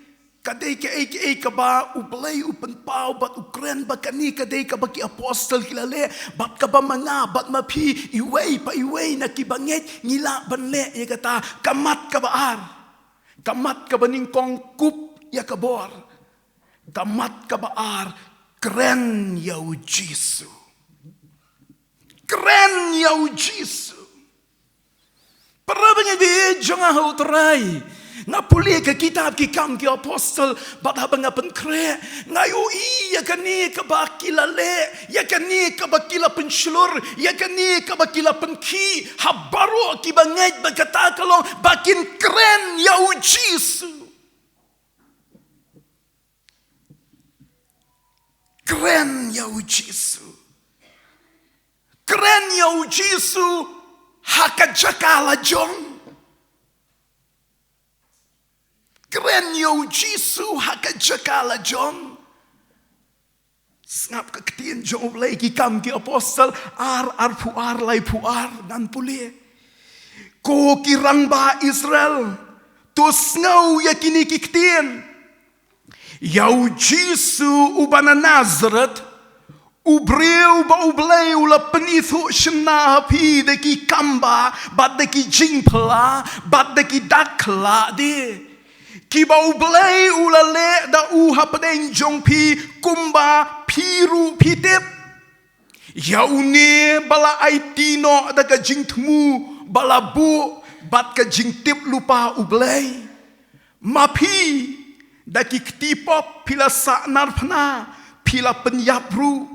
ka dei kaei kaei kaba U Blei u pynpaw bad u kren ba kane ka dei kaba ki apostol ki la leh, bad kaba ma nga bad ma phi, iwei pa iwei na kiba ngeit, ngi lah ban leh ïa kata. Ka mat kaba ar, ka mat kaba nyngkong, kup ïa ka bor. Ka mat kaba ar, kren ïa U Jisu. Kren ïa U Jisu. Para bangeit ba ïeit jong nga ha U Trai, nga pule ka kitab Ki Kam ki Apostol, bad haba nga pynkhreh, nga ïohi ïa kane kaba ki la leh, ïa kane kaba ki la pynshlur, ïa kane kaba ki la pynkhih ha baroh kiba ngeit, ba kata ka long ba kin kren ïa U Jisu. Kren ïa U Jisu. Kren ïa u Jisu ha ka jaka lajong. Kren ïa u Jisu ha ka jaka lajong. Sngap ka ktien jong U Blei, Ki Kam ki Apostol ar, arphew ar, laiphew ar, ngan pule. Ko ki rangbah Israel, to sngew ïa kine ki ktien. Ïa u Jisu uba na Nasareth, u briew ba U Blei u la pynithuh shynna ha phi da ki kambah, bad da ki jingphla, bad da ki dak khlad, kiba U Blei u la leh da u hapdeng jong phi, kumba phi ruh phi tip. Ïa une ba la aiti noh da ka jingthmu ba la buh, bad ka jingtip lypa U Blei. Ma phi, da ki kti pop phi la sahnarphna, phi la pynïap ruh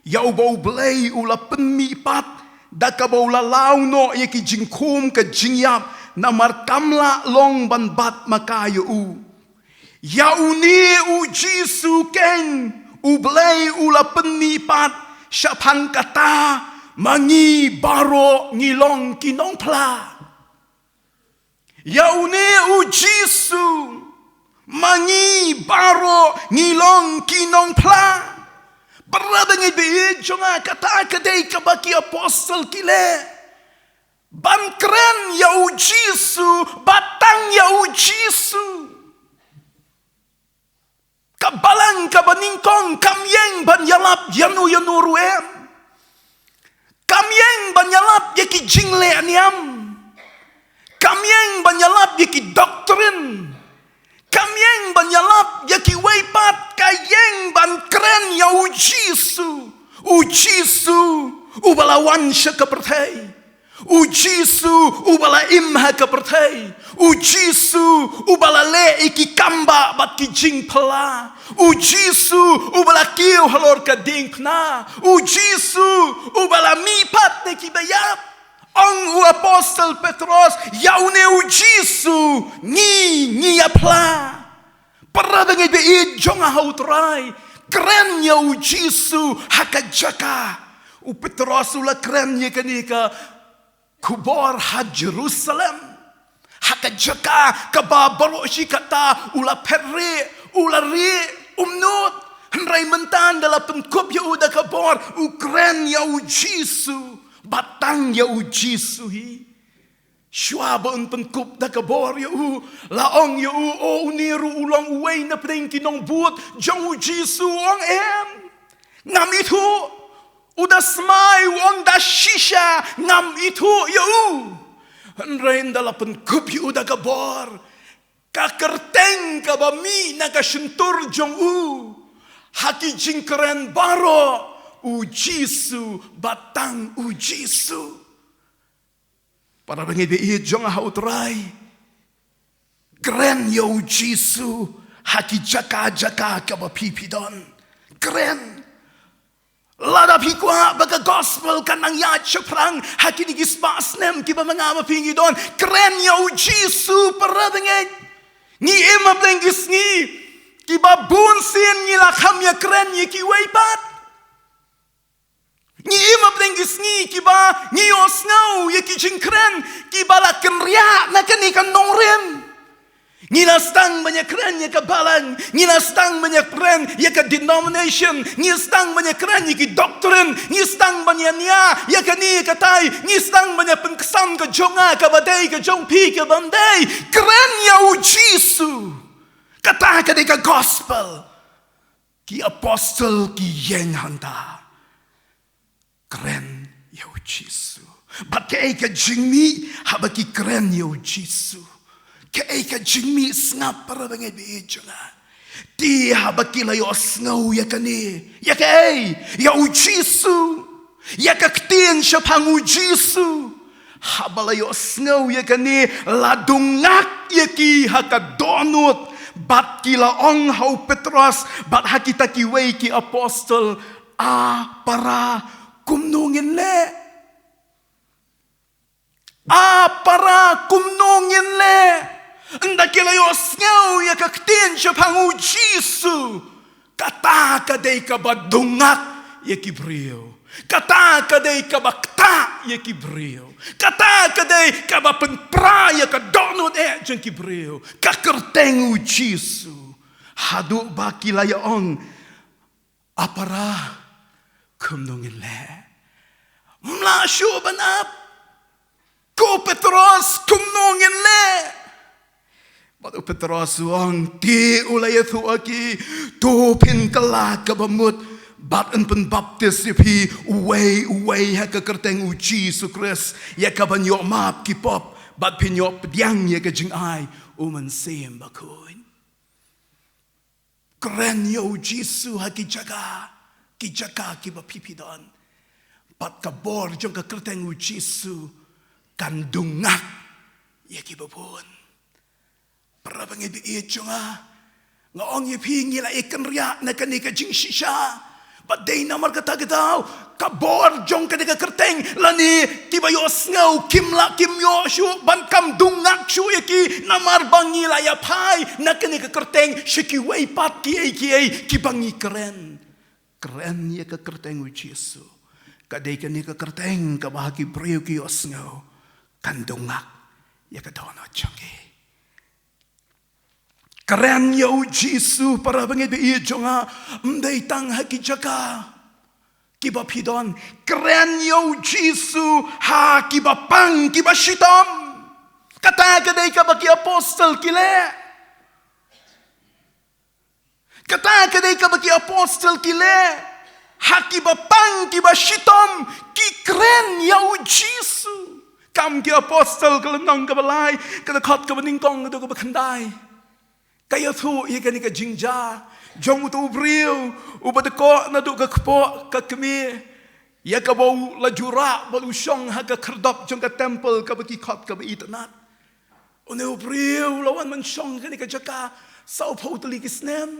ïa uba U Blei u la pynmihpat, da kaba u la law noh ïa ki jingkhum ka jingïap, namar kam lah long ban bat ma ka ïa u. Ïa une u Jisu keiñ U Blei u la pynmihpat, shaphang kata ma ngi baroh ngi long ki nongphla. Ïa une u Jisu ma ngi baroh ngi long ki nongphla. Para bangeit baieit jong nga, kata ka dei kaba ki apostol ki leh. Ban kren ïa u Jisu, bad tang ïa u Jisu. Ka balang kaba nyngkong kam ïeng ban ïalap ïano ïano ruh em. Kam ïeng ban ïalap ïa ki jingleh niam. Kam ïeng ban ïalap ïa ki doctrine. Kam ïeng ban ïalap ïa kiwei pat, ka ïeng ban kren ïa u Jisu. U Jisu uba la wan sha ka pyrthei. U Jisu uba la im ha ka pyrthei. U Jisu uba la leh ïa ki kambah bad ki jingphla. U Jisu uba la kiew halor ka diengphna. U Jisu uba la mihpat na kiba ïap. Ong u apostol Petros, ïa une u Jisu ngi, ngi ïaphla. Para bangeit baieit jong nga ha U Trai, kren ïa u Jisu ha ka jaka. U Petros u la kren ïa kane ka khubor ha Jerusalem, ha ka jaka kaba baroh shi katta u la phet rieh, u la rieh, um nud. Hynrei mynta ynda la pynkup ïa u da ka bor, u kren ïa u Jisu, bad tang ïa u Jisu hi. Shuwa ba un pynkup da ka bor ïa u, la ong ïa u, o, une ruh u long uwei na pdeng ki nongbud jong u Jisu. U ong, em, ngam ithuh. U da smai, u ong, da shisha ngam ithuh ïa u. Hynrei ynda la pynkup ïa u da ka bor, ka kyrteng kaba mih na ka shyntur jong u ha ki jingkren baroh, u Jisu, bad tang u Jisu. Para bangeit baieit jong nga ha U Trai, kren ïa u Jisu ha ki jaka jaka kaba phi phi don. Kren. Lada phi kwah ba ka gospel kan nang ïaid shaphrang ha kine ki spah snem kiba ma nga ma phi ngi don, kren ïa u Jisu, para bangeit. Ngi im hapdeng ki sngi kiba bun sien ngi la kham ïakren ïa kiwei pat. Ngi im hapdeng ki sngi kiba ngi ïohsngew ïa ki jingkren kiba la kynriah na kane ka nongrim. Ngi la sdang ban ïakren ïa ka balang, ngi la sdang ban ïakren ïa ka denomination, ngi la sdang ban ïakren ïa ki doctrine, ngi la sdang ban ïania ïa kane ïa katai, ngi la sdang ban ïapynksan ka jong nga kaba dei, ka jong phi kaba ym dei. Kren ïa u Jisu. Kata ka dei ka gospel. Ki apostol ki ïeng hangta. Kren ïa u Jisu. Bad kaei ka jingmih haba ki kren ïa u Jisu? Kaei ka jingmih? Sngap, para bangeit baieit jong nga. Te haba ki la ïohsngew ïa kane, ïa kaei? Ïa u Jisu. Ïa ka ktien shaphang u Jisu. Haba la ïohsngew ïa kane, la dungak ïa ki ha ka dohnud, bad ki la ong ha u Petros bad ha kita kiwei ki apostol, a para, kumno ngin leh? A para, kumno ngin leh? Ynda ki la ïohsngew ïa ka ktien shaphang u Jisu, kata ka dei kaba dungak ïa ki briew. Kata ka dei kaba ktah ïa ki briew. Kata ka dei kaba pynpra ïa ka dohnud eh jong ki briew. Ka kyrteng u Jisu. Haduh ba ki la ïa ong, a para, kumno ngin leh? Ym lah shuh ban ap. Ko Petros, kumno ngin leh? Bad u Petros u ong, te u la ïathuh ha ki, to phin kylla kaba mut, bad yn pynbaptis ïa phi uwei uwei ha ka kyrteng u Jisu Khrist ïa kaban ïoh map ki pop, bad phin ïoh pdiang ïa ka jingai u Mynsiem Bakhuid. Kren ïa u Jisu ha ki jaka, ki jaka kiba phi phi don. Bad ka bor jong ka kyrteng u Jisu kan dung ngak ïa kiba bun. Para bangeit ba ïeit jong nga, nga ong ïa phi, ngi la ïakynriah na kane ka jingshisha. Bad dei namar kata ka daw, ka bor jong kane ka kyrteng lane kiba ïohsngew kim lah kim ïoh shuh ban kam dung ngak shuh ïa ki, namar ba ngi la ïaphai na kane ka kyrteng sha kiwei pat kiei kiei kiba ngi kren. Kren ïa ka kyrteng u Jisu. Ka dei kane ka kyrteng kaba ha ki briew ki ïohsngew kan dung ngak ïa ka dohnud jong ki. Kren ïa u Jisu, para bangeit ba ïeit jong nga, ym dei tang ha ki jaka kiba phi don. Kren ïa u Jisu ha kiba pang kiba shitom. Kata ka dei kaba ki apostol ki leh. Kata ka dei kaba ki apostol ki leh. Ha kiba pang kiba shitom ki kren ïa u Jisu. Kam ki Apostol ka lynnong kaba lai, ka dkhot kaba nyngkong haduh kaba khyndai. Ka ïathuh ïa kane ka jingjia jong uto u briew uba dkoh naduh ka kpoh ka kmie ïa kaba u la ju rah bad u shong ha ka khyrdop jong ka temple kaba ki khot kaba itynnad. Une u briew u la wan ban shong ha kane ka jaka sawphew tylli ki snem.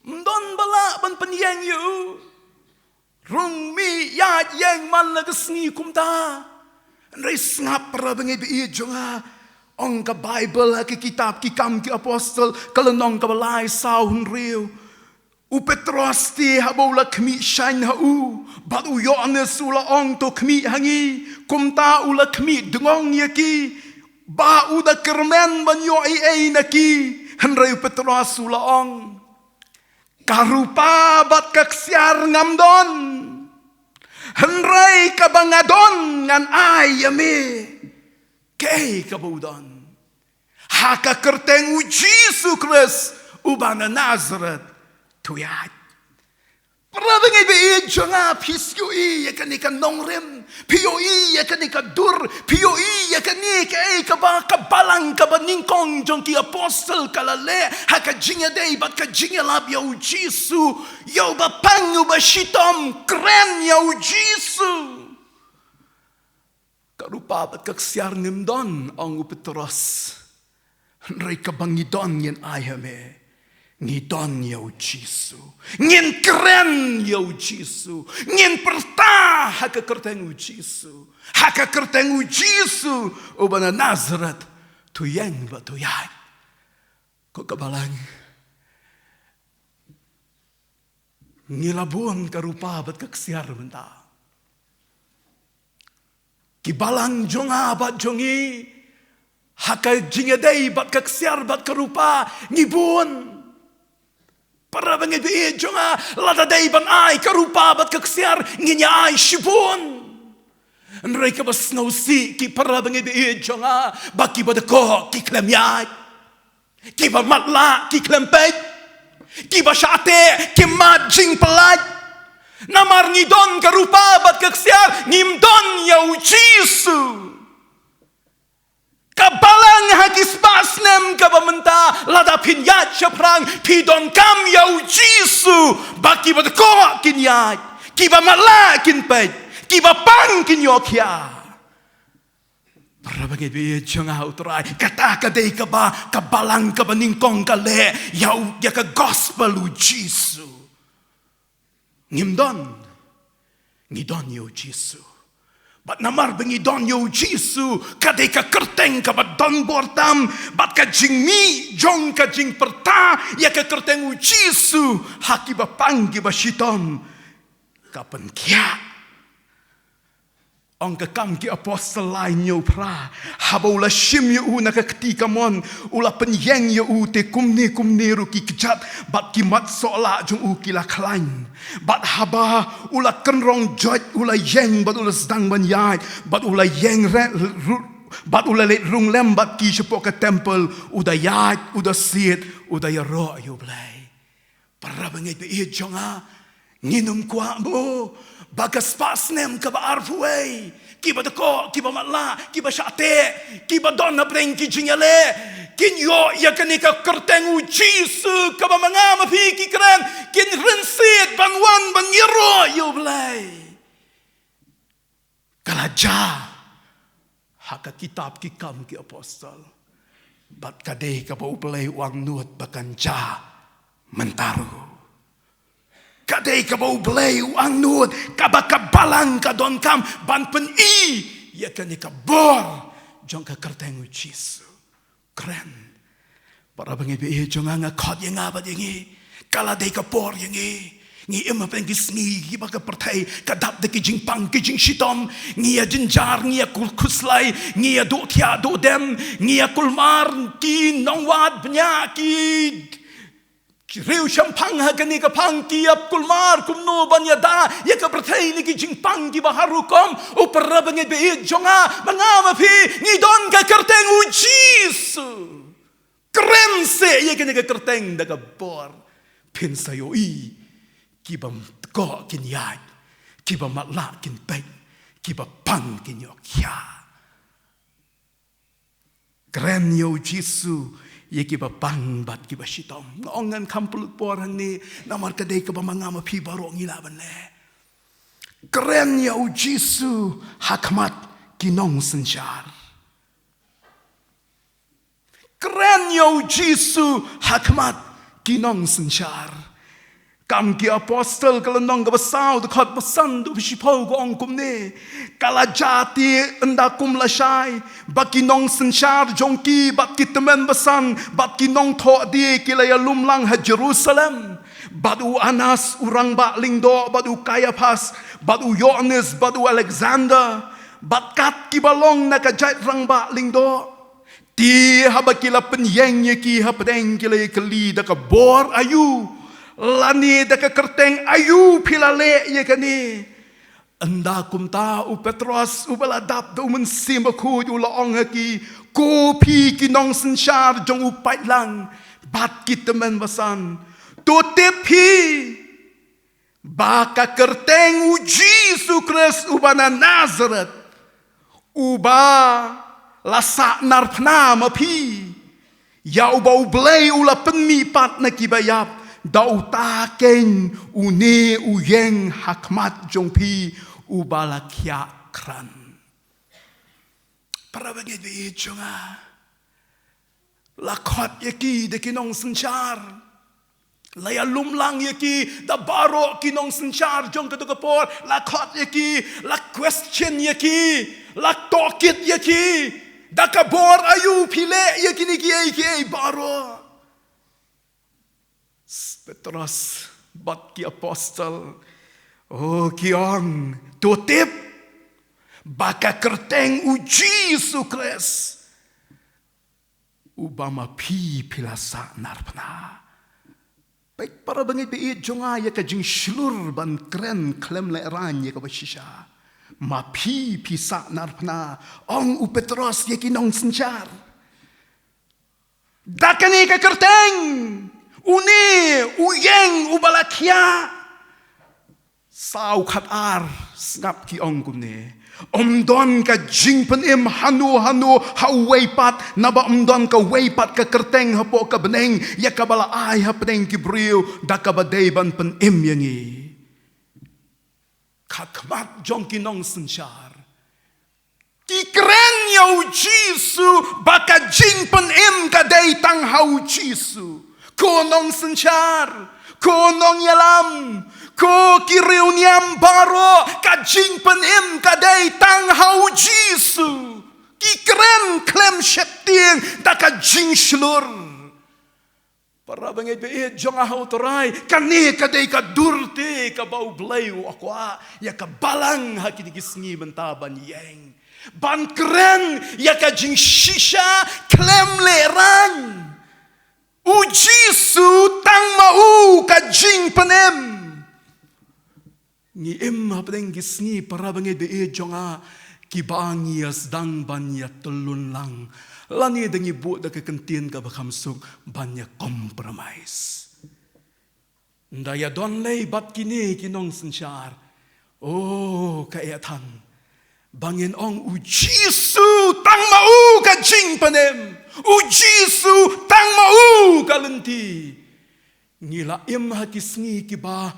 Ym don ba lah ban pynïeng ïa u. Rung mih ïaid ïeng man la ka sngi kumta. Hynrei sngap, para bangeit ba ïeit jong nga. Ong ka Baibl ha ka kitab Ki Kam ki Apostol, ka lynnong kaba lai, saw hynriew. U Petros te haba u la khmih shaiñ ha u, bad u Ïoannis u la ong, to khmih ha ngi. Kumta u la khmih dngong ïa ki ba u da kyrmen ban ïoh ei ei na ki. Hynrei u Petros u la ong, ka rupa bad ka ksiar ngam don, hynrei kaba nga don ngan ai ïa me. Kaei kaba u don? Ha ka kyrteng u Jisu Khrist uba na Nasareth, to ïaid. Para bangeit ba ïeit jong nga, phi sngewthuh ïa kane ka nongrim, phi ïohi ïa kane ka dur, phi ïohi ïa kane kaei kaba ka balang kaba nyngkong jong ki apostol ka la leh ha ka jingïadei bad ka jingïalap ïa u Jisu. Ïa uba pang, ïa uba shitom, kren ïa u Jisu. Ka rupa bad ka ksiar ngim don, ong u Petros. Hynrei kaba ngi don ngin ai ha me. Ngi don ïa u Jisu. Ngin kren ïa u Jisu. Ngin pyrta ha ka kyrteng u Jisu. Ha ka kyrteng u Jisu uba na Nasareth, to ïeng bad to ïaid. Ko ka balang, ngi la bun ka rupa bad ka ksiar mynta. Ki balang jong nga bad jong ngi, ha ka jingïadei bad ka ksiar bad ka rupa ngi bun. Para bangeit ba ïeit jong nga, lada dei ban ai ka rupa bad ka ksiar, ngin ïa ai shibun. Hynrei kaba sngewsih, ki para bangeit ba ïeit jong nga, ba kiba dkoh ki khlem ïaid. Kiba matlah ki khlem peit. Kiba shah teh ki mad jingpyllait. Namar ngi don ka rupa bad ka ksiar, ngim don ïa u Jisu. Ka balang ha ki spah snem kaba mynta, lada phin ïaid shaphrang, phi donkam ïa u Jisu, ba kiba dkoh kin ïaid, kiba matlah kin peit, kiba pang kin ïoh khia. Para bangeit ba ïeit jong nga ha u Trai, kata ka dei kaba ka balang kaba nyngkong ka leh ïa u, ïa ka gospel u Jisu. Ngim don, ngi don ïa u Jisu. Bad namar ba ngi don ïa u Jisu, ka dei ka kyrteng kaba don bor tam, bad ka jingmih jong ka jingpyrta ïa ka kyrteng u Jisu ha kiba pang kiba shitom, ka pynkhiah. Ong ka Kam ki Apostol lai hynñiew phra, haba u la shim ïa u na ka kti kamon, u la pynïeng ïa u te kumne kumne ruh ki kjat bad ki mat sohlah jong u ki la khlaiñ. Bad haba u la kynrong joit, u la ïeng bad u la sdang ban ïaid, bad u la ïeng re- ru- bad u la leit rung lem bad ki shapoh ka temple, u da ïaid, u da siat, u da ïaroh ïa U Blei. Para bangeit ba ïeit jong nga, ngin ym kwah mo ba ka spah snem kaba arphew wei, kiba dkoh, kiba matlah, kiba shah teh, kiba don hapdeng ki jingïaleh, kin ïoh ïa kane ka kyrteng U Jisu kaba ma nga ma phi ki kren, kin rynsied ban wan ban ïaroh ïa U Blei. Ka la jia ha ka kitab ki Kam ki Apostol. Bad ka dei kaba U Blei u angnud ba kan jia mynta ruh. Ka dei kaba U Blei u angnud, kaba ka balang ka donkam ban pyni ïa kane ka bor jong ka kyrteng U Jisu. Kren. Para bangeit ba ïeit jong nga, nga khot ïa nga bad ïa ngi. Ka la dei ka por ïa ngi. Ngi im hapdeng ki sngi kiba ka pyrthei ka dap da ki jingpang ki jingshitom. Ngi ïa jynjar, ngi ïa kul- khuslai, ngi ïa duh thiah duh dem, ngi ïa kulmar, ki nongwad bniah, ki, ki riew shemphang ha kane ka phang, ki ïa kulmar kumno ban ïada ïa ka pyrthei na ki jingpang kiba har rukom. O para bangeit ba ïeit jong nga, ma nga ma phi, ngi don ka kyrteng U Jisu. Kren seh ïa kane ka kyrteng da ka bor. Phin sa ïohi, kiba dkoh kin ïaid, kiba matlah kin peit, kiba pang kin ïoh khiah. Kren ïa U Jisu ïa kiba pang bad kiba shitom. Nga ong ngan kham pynlut por hangne, namar ka dei kaba ma nga ma phi baroh ngi lah ban leh. Kren ïa U Jisu ha khmat ki nongsynshar. Kren ïa U Jisu ha khmat ki nongsynshar. Kam ki Apostol ka lynnong kaba saw, dkhot ba san haduh ba shiphew ka ong kumne. Ka la jia te ynda kum lashai ba ki nongsynshar jong ki bad ki tymmen basan bad ki nongthoh die ki la ïalum lang ha Jerusalem. Bad u Anas u rangbah lyngdoh, bad u Kaiaphas, bad u Ïoannis, bad u Alexander, bad kat kiba long na ka jait rangbah lyngdoh. Te haba ki la pynïeng ïa ki hapdeng, ki la ïakylli, da ka bor aïu lane da ka kyrteng aïu phi la leh ïa kane. Ynda kumta u Petros uba la dap da U Mynsiem Bakhuid u la ong ha ki, ko phi ki nongsynshar jong u paidlang bad ki tymmen basan, to tip phi ba ka kyrteng U Jisu Khrist uba na Nasareth, uba la sahnarphna ma phi, ïa uba U Blei u la pynmihpat na kiba ïap, da uta keiñ une u ïeng ha khmat jong phi uba la khiah kren. Para bangeit ba ïeit jong nga, la khot ïa ki da ki nongsynshar. La ïalum lang ïa ki da baroh ki nongsynshar jong kato ka por. La khot ïa ki, la question ïa ki, la tohkit ïa ki. Da ka bor aïu phi leh ïa kine kiei kiei baroh. Petros bad ki Apostol, o, ki ong, to tip ba ka kyrteng U Jisu Khrist uba ma phi phi la sahnarphna. Peit para bangeit ba ïeit jong nga, ïa ka jingshlur ban kren khlem lehraiñ ïa kaba shisha. Ma phi phi sahnarphna, ong u Petros ïa ki nongsynshar. Da kane ka kyrteng, une u ïeng uba la khiah. Saw khatar, sngap ki ong kumne. Ym don ka jingpynim hano hano ha uwei pat, naba ym don kawei pat ka kyrteng hapoh ka bneng ïa kaba la ai hapdeng ki briew da kaba dei ban pynim ïa ngi. Ka khmat jong ki nongsynshar. Ki kren ïa U Jisu, ba ka jingpynim ka dei tang ha U Jisu. Ko nongsynshar, ko nongïalam, ko ki riewniam baroh, ka jingpynim ka dei tang ha U Jisu. Ki kren khlem sheptieng da ka jingshlur. Para bangeit baieit jong nga ha U Trai, kane ka dei ka dur te kaba U Blei u kwah ïa ka balang ha kine ki sngi mynta ban ïeng, ban kren ïa ka jingshisha khlem lehraiñ. U Jisu tang ma u ka jingpynim. Ngi im hapdeng ki sngi, para bangeit baieit jong nga, kiba ngi ïa sdang ban ïa tylun lang, lane da ngi buh da ka kyntien kaba kham suk, ban ïa compromise. Nda ïa don lei bad kine ki nongsynshar. Oh, ka ïa than. Ba ngin ong U Jisu tang ma u ka jingpynim. U Jisu tang ma u ka lynti. Ngi la im ha ki sngi kiba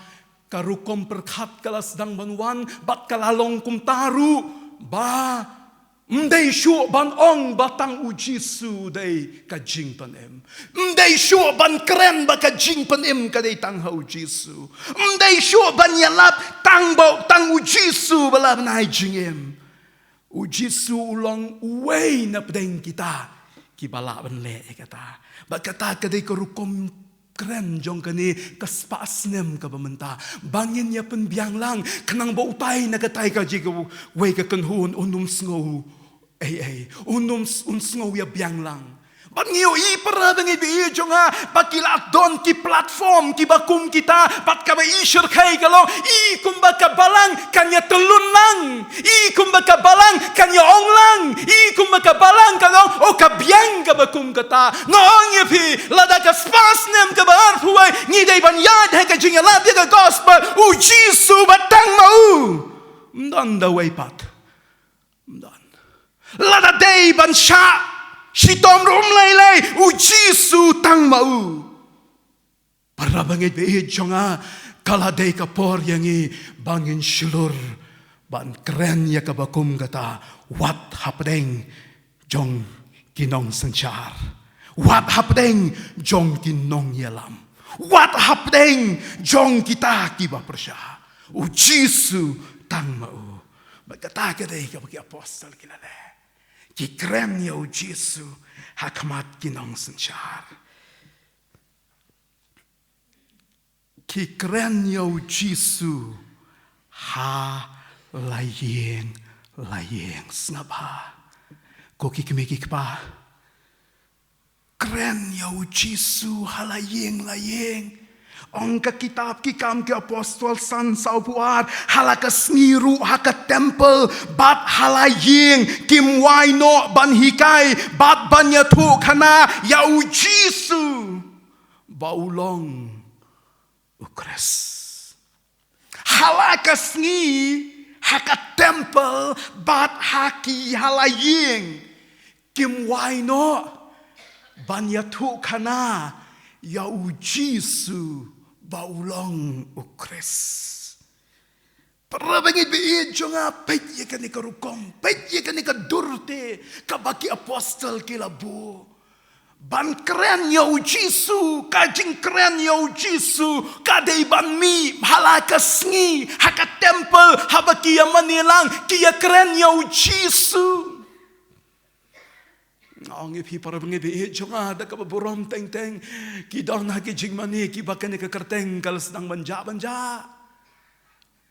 ka rukom pyrkhat ka la sdang ban wan, bad ka la long kumta ruh, ba ym dei shuh ban ong ba tang U Jisu dei ka jingpynim. Ym dei shuh ban kren ba ka jingpynim ka dei tang ha U Jisu. Ym dei shuh ban ïalap tang ba tang U Jisu ba la bnai jingim. U Jisu u long uwei na pdeng kita kiba lah ban leh ïa kata. Bad kata ka dei ka rukom kren jong kane ka spah snem kaba mynta. Ba ngin ïa pynbiang lang, khnang ba utai na katai ka jingkawei ka kynhun un ym sngew ei ei, un ym s-, un sngew ïa biang lang. Bad ngi ïohi para bangeit baieit jong nga, ba ki la don ki platform kiba kum kita, bad kaba i shyrkhei ka long, i kumba ka balang kan ïa tylun lang, i kumba ka balang kan ïa ong lang, i kumba ka balang ka long, oh ka biang kaba kum kata. Nga ong ïa phi, lada ka spah snem kaba arphew wei ngi dei ban ïaid ha ka jingïalap ïa ka gospel, U Jisu ba tang ma u. Ym don da wei pat. Ym don. Lada dei ban shah shitom ruh ym lei lei, U Jisu tang ma u. Para bangeit baieit jong nga, ka la dei ka por ïa ngi ba ngin shlur ban kren ïa kaba kum kata, wat hapdeng jong ki nongsynshar, wat hapdeng jong ki nongïalam, wat hapdeng jong kita kiba pyrshah. U Jisu tang ma u. Bad kata ka dei kaba ki apostol ki la leh. Ki kren ïa U Jisu ha khmat ki nongsynshar. Ki kren ïa U Jisu ha la ïing la ïing. Sngap bha, ko ki kmie ki kpa. Kren ïa U Jisu ha la ïing la ïing. Ong ka kitab Ki Kam ki Apostol san, saw phew ar, ha la ka sngi ruh ha ka temple bad ha la ïing kim wai noh ban hikai bad ban ïathuhkhana ïa U Jisu ba u long U Khrist. Ha la ka sngi, ha ka temple bad ha ki, ha la ïing, kim wai noh ban ïathuhkhana ïa U Jisu ba u long U Khrist. Para bangeit baieit jong nga, peit ïa kane ka rukom, peit ïa kane ka dur te kaba ki apostol ki la buh. Ban kren ïa U Jisu, ka jingkren ïa U Jisu ka dei ban mih ha la ka sngi, ha ka temple, haba ki ïa mane lang ki ïa kren ïa U Jisu. Nga ong ïa phi para bangeit baieit jong nga, da kaba burom teng teng, ki don ha ki jingmane kiba kane ka kyrteng ka la sdang ban jah ban jah.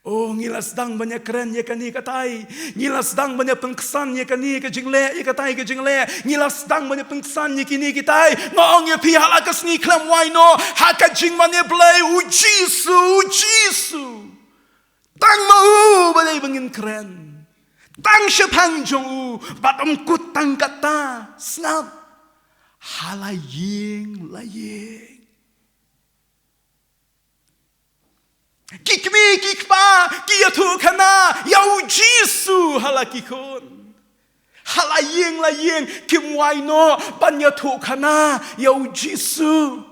Oh, ngi la sdang ban ïa kren ïa kane katai. Ngi la sdang ban ïa pynksan ïa kane ka jingleh, ïa katai ka jingleh. Ngi la sdang ban ïa pynksan ïa kine kitai. Nga ong ïa phi, ha la ka sngi khlem wai noh ha ka jingmane Blei, U Jisu, U Jisu. Tang ma u ba dei ba ngin kren. Tang shaphang jong u, bad ym kut tang kata, sngap. Ha la ïing la ïing. Ki kmie ki kpa ki ïathuhkhana ïa U Jisu ha la ki khun. Ha la ïing la ïing kim wai noh ban ïathuhkhana ïa U Jisu.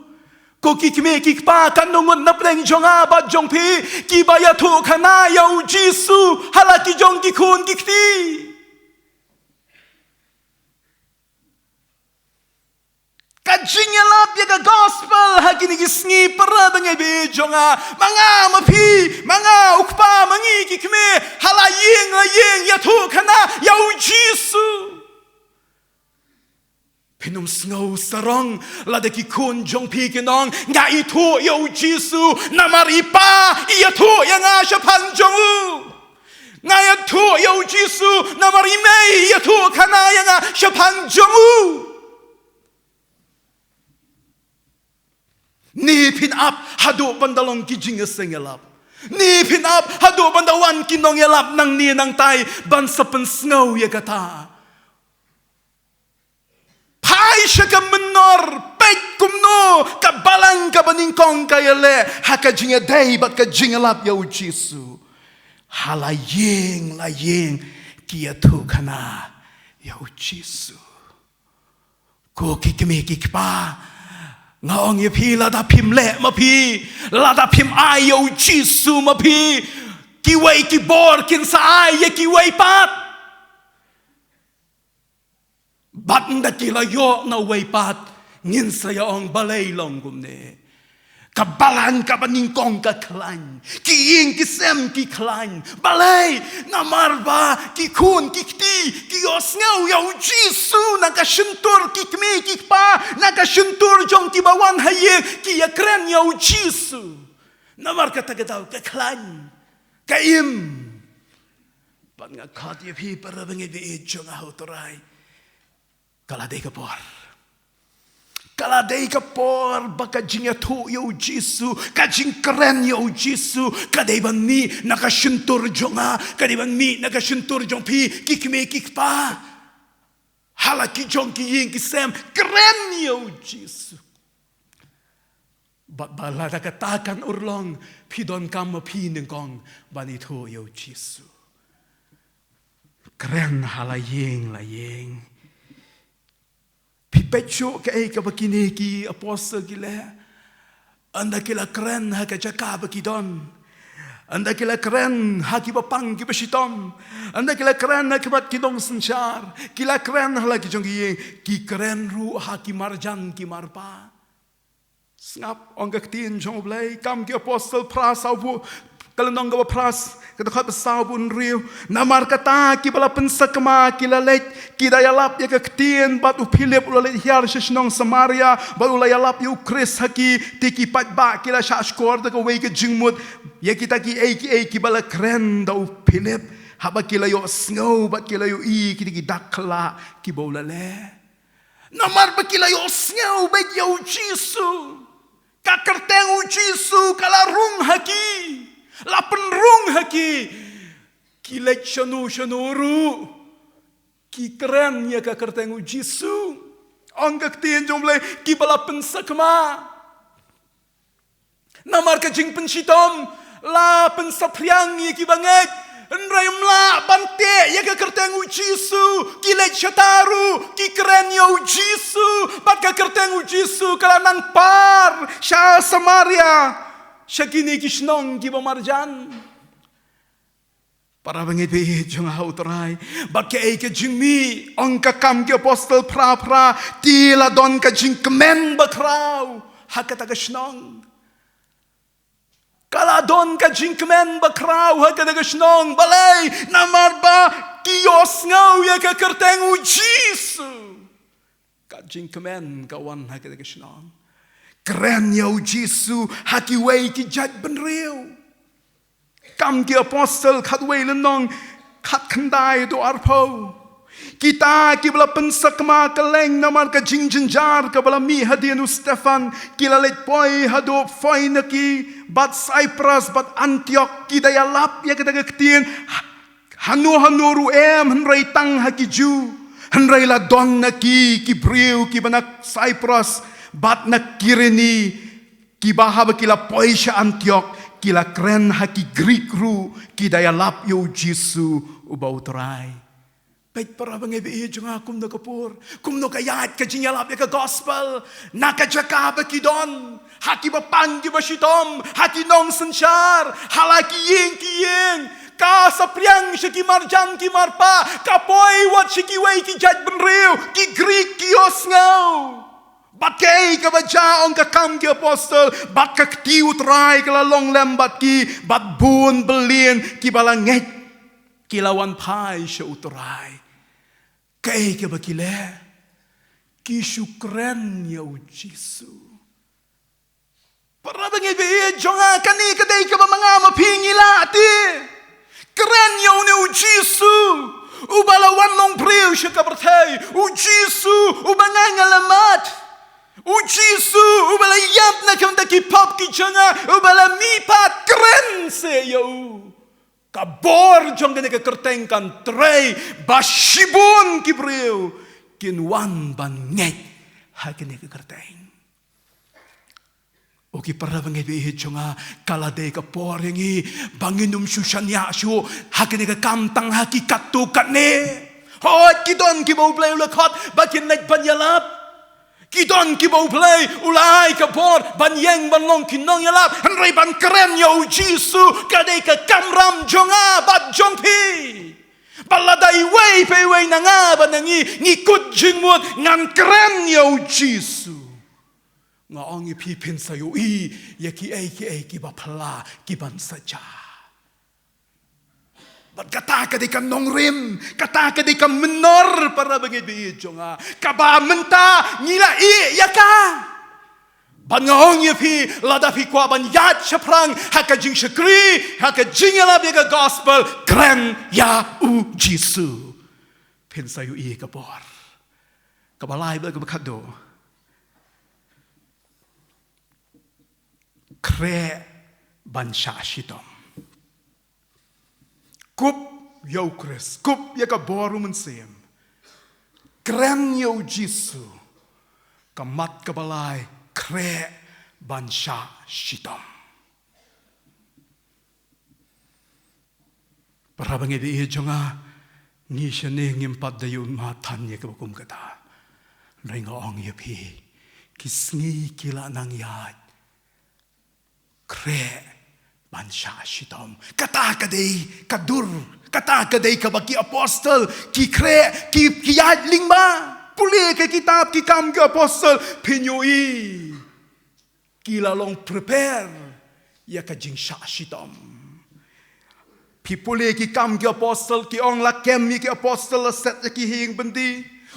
Ko ki kmie ki kpa, kan ngut na pdeng jong nga bad jong phi kiba ïathuhkhana ïa U Jisu ha la ki jong ki khun ki kti. Ka jingïalap ïa ka gospel ha kine ki sngi, para bangeit baieit jong nga, ma nga ma phi, ma nga u kpa, ma ngi ki kmie, ha la ïing la ïing ïathuhkhana ïa U Jisu. Phin ym sngew sarong lada ki khun jong phi kin ong, nga ithuh ïa u Jisu, namar i pa i ïathuh ïa nga shaphang jong u. Nga ïathuh ïa u Jisu, namar i mei i ïathuh khana ïa nga shaphang jong u. Ni phin ap haduh ban da long ki jingïaseng ïalap. Ni phin ap haduh ban da wan ki nongïalap nangne nangtai ban sa pynsngew ïa kata. Phai sha ka mynnor, peit kumno ka balang kaba nyngkong ka ïaleh ha ka jingïadei bad ka jingïalap ïa u Jisu. Ha la ïing la ïing ki ïathuh khana ïa u Jisu. Ko ki kmie ki kpa, nga ong ïa phi, lada phim leh ma phi, lada phim ai ïa u Jisu ma phi, kiwei ki bor kin sa ai ïa kiwei pat. Bad ynda ki la ïoh na uwei pat, ngin sa ïa ong balei long kumne. Ka balang kaba nyngkong ka khlaiñ. Ki ïing ki sem ki khlaiñ. Balei? Namar ba ki khun ki kti ki ïohsngew ïa u Jisu na ka shyntur ki kmie ki kpa, na ka shyntur jong kiba wan ha ïing, ki ïakren ïa u Jisu. Namar kata ka daw ka khlaiñ, ka im. Bad nga khot ïa phi para bangeit baieit jong nga ha u Trai. Ka la dei ka por. Ka la dei ka por ba ka jingïathuh ïa u Jisu, ka jingkren ïa u Jisu, ka dei ban mih na ka shyntur jong nga, ka dei ban mih na ka shyntur jong phi, ki kmie ki kpa. Ha la ki jong ki ïing ki sem, kren ïa u Jisu. Bad ba lada kata kan urlong, phi donkam ma phi nyngkong ban ithuh ïa u Jisu. Kren ha la ïing la ïing. Phi peit shuh kaei kaba kine ki apostle ki leh. Ynda ki la kren ha ka jaka ba ki don. Ynda ki la kren ha kiba pang kiba shitom. Ynda ki la kren ha khmat ki nongsynshar. Ki la kren ha la ki jong ki ïing. Ki kren ruh ha ki marjan ki marpa. Sngap, ong ka ktien jong U Blei, Kam ki Apostol phra, saw bun, ka lynnong kaba phra, ka dkhot ba saw bun hynriew. Namar kata kiba la pynsakma ki la leit, ki da ïalap ïa ka ktien bad u Philip u la leit hiar sha shnong Samaria, bad u la ïalap ïa u Khrist ha ki, te ki paidbah ki la shahshkor da kawei ka jingmut ïa kita kiei kiei kiba la kren da u Philip. Haba ki la ïohsngew bad ki la ïohi kita ki dak khyllah kiba u la leh. Namar ba ki la ïohsngew beit ïa u Jisu. Ka kyrteng u Jisu ka la rung ha ki. La pynrung ha ki. Ki leit shano shano ruh, ki kren ïa ka kyrteng u Jisu. Ong ka ktien jong U Blei, kiba la pynsakma. Namar ka jingpynshitom la pynsaphriang ïa kiba ngeit. Hynrei ym lah ban teh ïa ka kyrteng u Jisu. Ki leit shata ruh, ki kren ïa u Jisu. Bad ka kyrteng u Jisu ka la nang par sha Samaria, sha kine ki shnong kiba marjan. Para bangeit baieit jong nga ha u Trai, bad kaei ka jingmih, ong ka Kam ki Apostol phra phra, te la don ka jingkmen bakhraw ha kata ka shnong. Ka la don ka jingkmen bakhraw ha kata ka shnong. Balei? Namar ba ki ïohsngew ïa ka kyrteng u Jisu. Ka jingkmen ka wan ha kata ka shnong. Kren ïa u Jisu ha kiwei ki jaitbynriew. Kam ki Apostol khatwei lynnong khatkhyndai haduh arphew. Kita kiba la pynsakma kylleng namar ka jingjynjar kaba la mih hadien u Stephan, ki la leit poi haduh Phoiniki bad Saipras bad Antiok, ki da ïalap ïa kata ka ktien. Hano hano ruh em, hynrei tang ha ki Jiw. Hynrei la don na ki, ki briew kiba na Saipros bad na Kirene, kiba haba ki la poi sha Antiok, ki la kren ha ki Grik ruh, ki da ïalap ïa u Jisu uba u Trai. Peit para bangeit baieit jong nga, kumno ka por, kumno ka ïaid ka jingïalap ïa ka gospel na ka jaka ba ki don, ha kiba pang kiba shitom, ha ki nongsynshar, ha la ki ïing ki ïing. Ka saphriang sha ki marjan ki marpa, ka poi wat sha kiwei ki jaitbynriew, ki Grik ki ïohsngew. Bad kaei kaba jia, ong ka Kam ki Apostol, bad ka kti u Trai ka la long lem bad ki, bad bun byllian kiba la ngeit ki la wan phai sha u Trai. Kaei kaba ki leh? Ki shu kren ïa u Jisu. Para bangeit ba ïeit jong nga, kane ka dei kaba ma nga ma phi ngi lah te. Kren ïa une u Jisu uba la wan long briew sha ka pyrthei. U Jisu uba nga nga la mad. U Jisu uba la ïap na ka bynta ki pop ki jong nga, uba la mihpat. Kren seh ïa u. Ka bor jong kane ka kyrteng kan trei ba shibun ki briew kin wan ban ngeit ha kane ka kyrteng. O ki para bangeit ba ïeit jong nga, ka la dei ka por ïa ngi ba ngin ym shu shaniah shuh ha kane ka kam tang ha ki katto katne. Hooid, ki don kiba U Blei u la khot ba kin leit ban ïalap. Ki don kiba U Blei u la ai ka bor ban ïeng ban long ki nongïalap, hynrei ban kren ïa u Jisu ka dei ka kamram jong nga bad jong phi. Bad lada iwei pa iwei na nga bad na ngi ngi kut jingmut, ngan kren ïa u Jisu, nga ong ïa phi, phin sa ïohi ïa kiei kiei kiba phylla, kiban sa jia. Bad kata ka dei ka nongrim, kata ka dei ka mynnor, para bangeit ba ïeit jong nga, kaba mynta ngi la ïeh ïa ka. Bad nga ong ïa phi, lada phi kwah ban ïaid shaphrang ha ka jingshakri, ha ka jingïalap ïa ka gospel, kren ïa u Jisu, phin sa ïohi ka bor. Kaba lai bad kaba khatduh, khreh ban shah shitom. Kup ïa u Khrist, kup ïa ka bor u Mynsiem. Kren ïa u Jisu. Ka mat kaba lai, khreh ban shah shitom. Para bangeit ba ïeit jong nga, ngi shane ngim pat da ïoh mad than ïa kaba kum kata. Hynrei nga ong ïa phi, ki sngi ki la nang ïaid. Khreh ban shah shitom. Kata ka dei ka dur. Kata ka dei kaba ki apostol ki khreh, ki, ki ïaid lyngba. Pule ka kitab Ki Kam ki Apostol, phin ïohi ki la long prepare ïa ka jingshah shitom. Phi pule Ki Kam ki Apostol, ki ong la kem ïa ki apostol, la set ïa ki ha ïing byndi.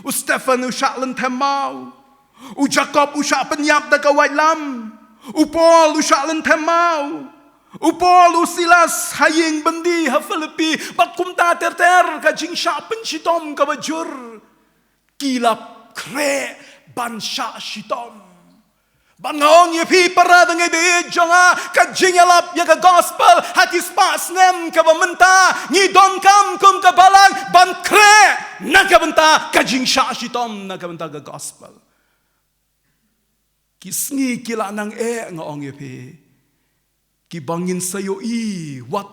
U Stephen u shah lynthem maw. U Jakob u shah pynïap da ka waitlam. U Paul u shah lynthem maw. U Paul, u Silas ha ïing byndi ha Philippi. Bad kumta ter ter, ka jingshah pynshitom kaba jur. Ki la khreh ban shah shitom. Bad nga ong ïa phi para bangeit ba ïeit jong nga, ka jingïalap ïa ka gospel ha ki spah snem kaba mynta, ngi donkam kum ka balang ban khreh na ka bynta ka jingshah shitom, na ka bynta ka gospel. Ki sngi ki la nang eh, nga ong ïa phi. Kiba ngin sa ïohi, wat,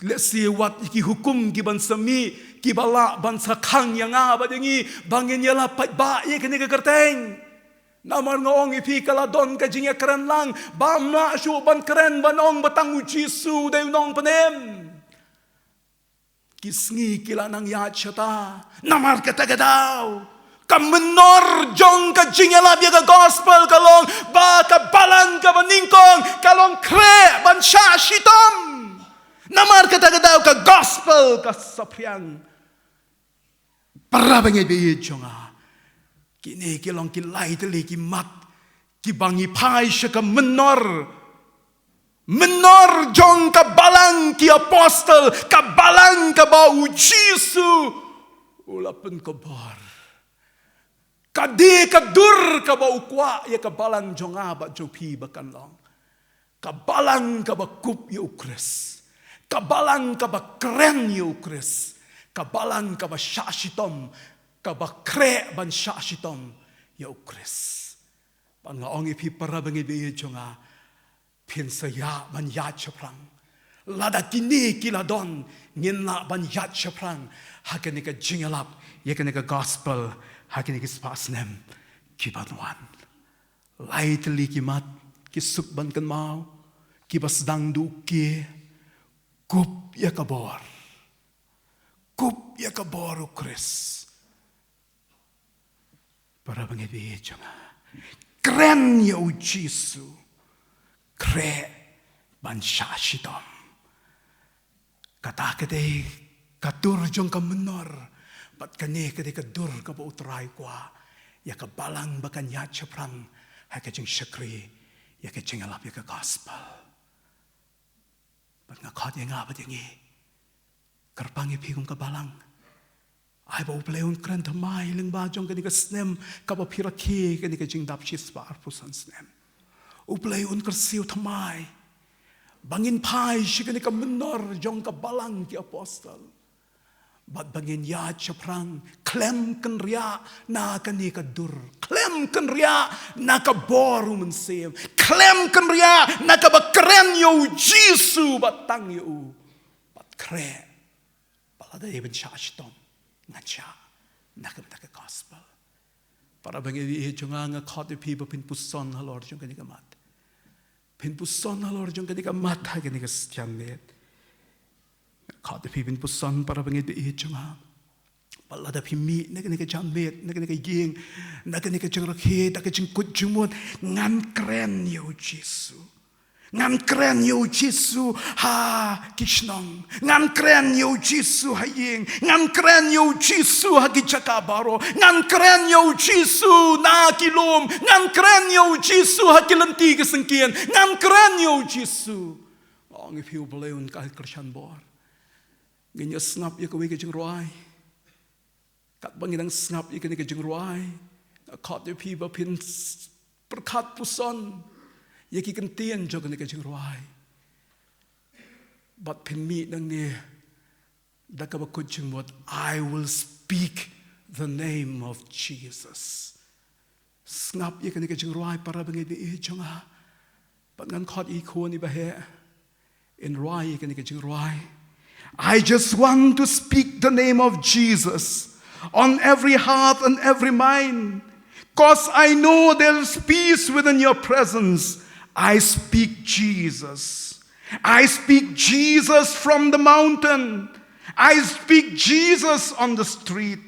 let's say, wat ki hukum kiban sa mih, kiba lah ban sa khang ïa nga bad ïa ngi ba ngin ïalap paidbah ïa kane ka kyrteng. Namar nga ong ïa phi, ka la don ka jingïakren lang, bym lah shuh ban kren ban ong ba tang u Jisu u dei u nongpynim. Ki sngi ki la nang ïaid shata. Namar kata ka daw, ka mynnor jong ka jingïalap ïa ka gospel ka long ba ka balang kaba nyngkong ka long khreh ban shah shitom. Namar kata ka daw, ka gospel ka saphriang. Para bangeit ba ïeit jong nga, kine ki long ki lai tylli ki mat kiba ngi phai sha ka mynnor. Mynnor jong ka balang ki apostol, ka balang kaba u Jisu u la pynkupbor. Ka dei ka dur kaba u kwah ïa ka balang jong nga bad jong phi ba kan long. Ka balang kaba kup ïa u Khrist. Ka balang kaba kren ïa u Khrist. Ka balang kaba shah shitom, kaba khreh ban shah shitom ïa u Khrist. Bad nga ong ïa phi para bangeit ba ïeit jong nga, phin sa ïa ban ïaid shaphrang. Lada kine ki la don, ngin lah ban ïaid shaphrang ha kane ka jingïalap ïa kane ka gospel ha kine ki spah snem kiban wan. Lai tylli ki mat ki suk ban kynmaw, kiba sdang duh ki, kup ïa ka bor, kup ïa ka bor u Khrist. Para bangeit ba ïeit jong nga, kren ïa u Jisu, khreh ban shah shitom. Kata ka dei ka dur jong ka mynnor, bad kane ka dei ka dur kaba u Trai u kwah ïa ka balang ba kan ïaid shaphrang ha ka jingshakri ïa ka jingïalap ïa ka gospel. Bad nga khot ïa nga bad ïa ngi, kyrpang ïa phi kum ka balang. Ai ba U Blei un kren thymmai lyngba jong kane ka snem kaba phi rakhe, kane ka jingdap shispah arphew san snem. U Blei un kyrsiew thymmai ba ngin phai sha kane ka mynnor jong ka balang ki apostol. Bad ba ngin ïaid shaphrang khlem kynriah na kane ka dur, khlem kynriah na ka bor U Mynsiem, khlem kynriah na kaba kren ïa U Jisu bad tang ïa U, bad khreh ba lada dei ban shah shitom, ngan shah na ka bynta ka gospel. Para bangeit jong nga, nga khot ïa phi ba phin puson halor jong kane ka mat. Phin puson halor jong kane ka mat ha kane ka janmiet. Nga khot ïa phi, phin puson, para bangeit jong nga. Ba lada phi mih na kane ka janmiet, na kane ka ïing, na kane ka jingrakhe, da ka jingkut jingmut, ngan kren ïa U Jisu. Ngan kren ïa U Jisu ha ki shnong. Ngan kren ïa U Jisu ha ïing. Ngan kren ïa U Jisu ha ki jaka baroh. Ngan kren ïa U Jisu na ki lum. Ngan kren ïa U Jisu ha ki lynti ki syngkien. Ngan kren ïa U Jisu. Ong ïa phi, U Blei un kyrshan bor. Ngin ïa sngap ïa kawei ka jingrwai. Katba ngi dang sngap ïa kane ka jingrwai, nga khot ïa phi ba phin s-, pyrkhat puson ïa ki kyntien jong kane ka jingrwai. Bad phin mih nangne da kaba kut jingmut, "I will speak the name of Jesus." Sngap ïa kane ka jingrwai, para bangeit jong nga. Bad ngan khot ïa i khun i ba heh in rwai ïa kane ka jingrwai. I just want to speak the name of Jesus on every heart and every mind. 'Cause I know there's peace within your presence. I speak Jesus. I speak Jesus from the mountain. I speak Jesus on the street.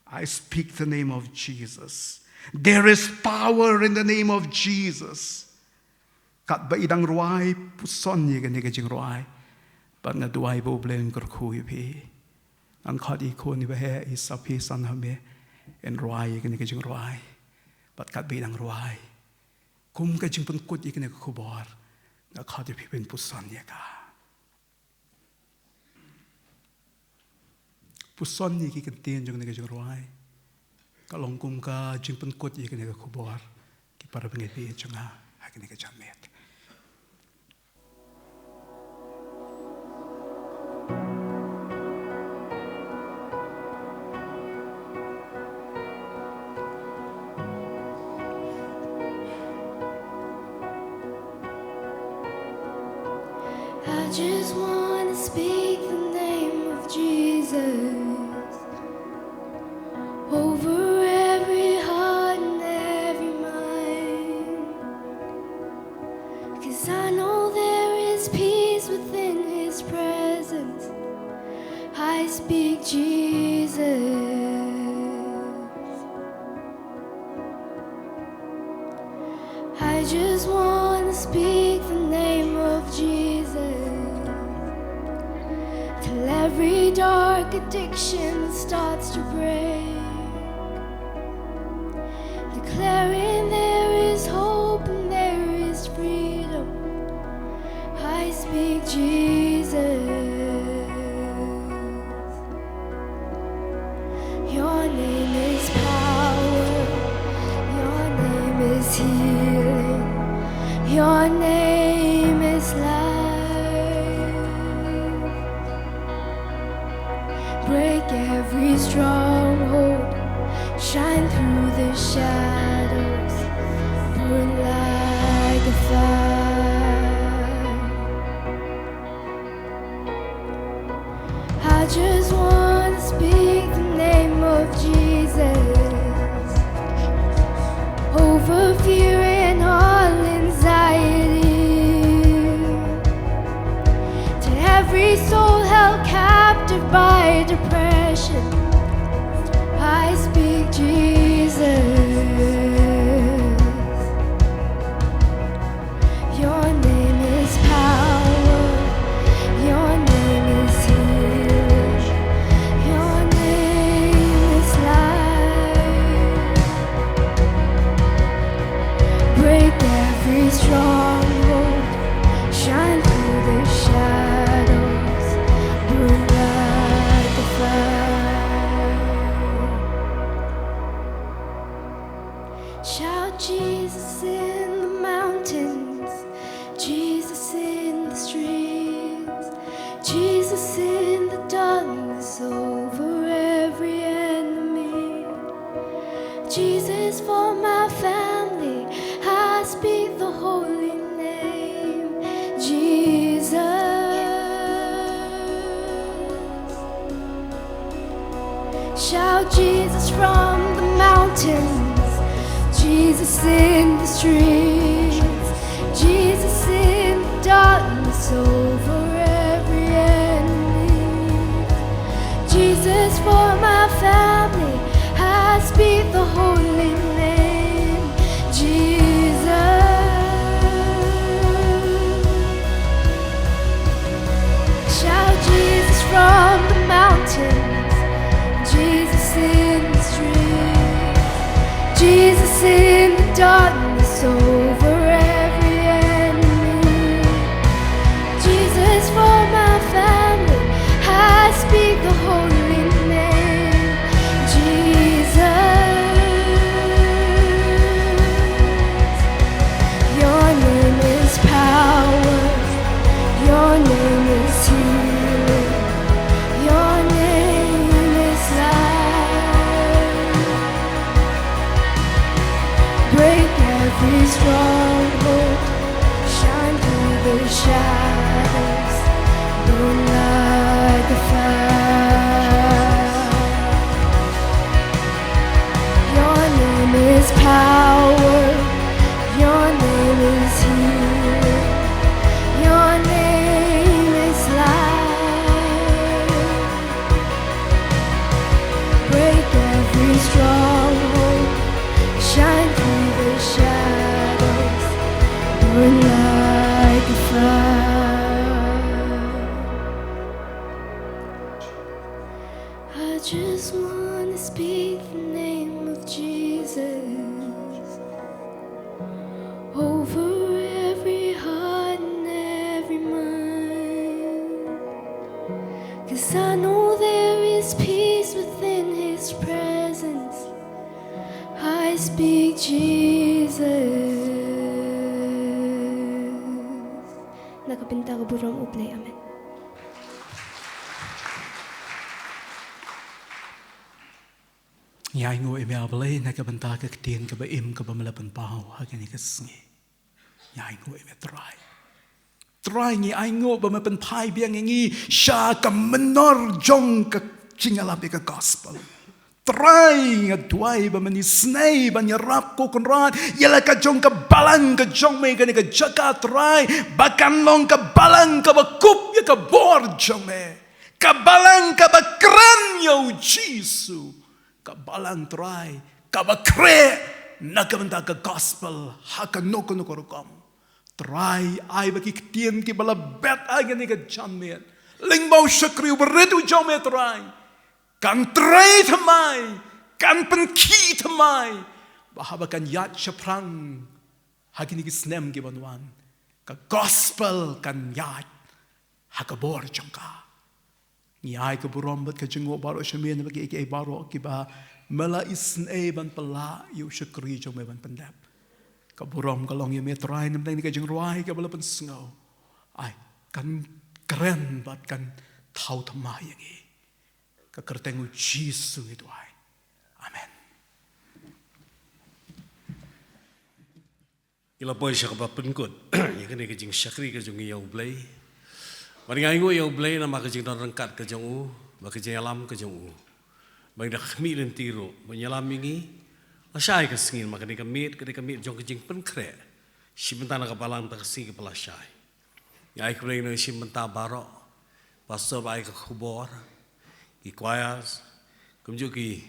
I speak the name of Jesus. There is power in the name of Jesus. Katba i dang rwai, puson ïa kane ka jingrwai. Bad nga duwai ba U Blei un kyrkhu ïa phi. Ngan khot i khun i ba heh, i Saphi Sanhame, in rwai ïa kane ka jingrwai. Bad katba i dang rwai, kum ka jingpynkut ïa kane ka khubor, nga khot ïa phi phin puson ïa ka. Puson ïa ki kyntien jong kane ka jingrwai ka long kum ka jingpynkut ïa kane ka khubor, ki para bangeit jong nga, ha kane ka janmiet. I just want to speak the name of Jesus over every heart and every mind. 'Cause I know there is peace within His presence. I speak Jesus. I just want to speak the name of Jesus till every dark addiction starts to break. Declaring there is hope and there is freedom. I speak Jesus. Your name is power. Your name is healing. Your name is life. Break every stronghold, shine through the shadows, burn like a fire. I just want to speak the name of Jesus over fear and all anxiety. To every soul held captive by depression, I speak Jesus. Your name is power. Your name is healing. Your name is life. Shout Jesus in the mountains, Jesus in the streets, Jesus in the darkness over every enemy. Jesus for my family, I speak the holy name, Jesus. Shout Jesus from the mountains, Jesus in the streets, Jesus in the darkness over every enemy. Jesus for my family, I speak the holy name, Jesus. Shout Jesus from the mountains, Jesus in the streets, Jesus in the darkness over every enemy. Jesus for my family, I speak the holy name, Jesus. Your name is power, your name is healing, your name is life. Break every stronghold, shine through the shadows, burn like a fire. Your name is power, your name is healing, your name is life. Break every stronghold, shine through the shadows, burn like a fire. I just wanna speak the name of Jesus over every heart and every mind. 'Cause I know there is peace within his presence. I speak Jesus. Na ka bynta ka burom U Blei, amen. Ngi ainguh ïa me A Blei na ka bynta ka ktien kaba im kaba me la pynpaw ha kane ka sngi. Ngi ainguh ïa me Trai. Trai, ngi ainguh ba me pynphai biang ïa ngi sha ka mynnor jong ka jingïalap ïa ka gospel. Trai, nga duwai ba men isynei ban ïarap, ko Kynrad, ïa la ka jong ka balang ka jong me kane ka jaka, Trai, ba kan long ka balang kaba kup ïa ka bor jong me, ka balang kaba kren ïa U Jisu, ka balang, Trai, kaba khreh na ka bynta ka gospel ha kano kano ka rukom. Trai, ai ba ki ktien kiba la bet ha kane ka janmiet, lyngba u shakri uba rit u jong me, Trai, kan trei thymmai, kan pynkhih thymmai, ba haba kan ïaid shaphrang ha kine ki snem ki ban wan, ka gospel kan ïaid ha ka bor jong ka. Ngi ai ka burom bad ka jingnguh baroh sha me, namar ki, ki, baroh kiba me la isynei ban pynlah ïa u shakri jong me ban pyndep. Ka burom ka long ïa me Trai, namar kane ka jingrwai kaba la pynsngew, ai, kan kren bad kan thaw thymmai ïa ngi. Ka kyrteng U Jisu ngi duwai. Amen. Ngi la poi sha kaba pynkut ïa kane ka jingshakri ka jong ngi ïa U Blei. Bad ngi ainguh ïa U Blei namar ka jingdon ryngkat ka jong u, bad ka jingïalam ka jong u. Bad ngi da khmih lynti ruh ba un ïalam ïa ngi lashai ka sngi, namar kane ka miet ka dei ka miet jong ka jingpynkhreh shi bynta na ka balang mynta ka sngi kaba lashai. Ngi ai khublei na ki nongshim bynta baroh, pastor ba ai ka khubor, ki choirs, kumjuh ki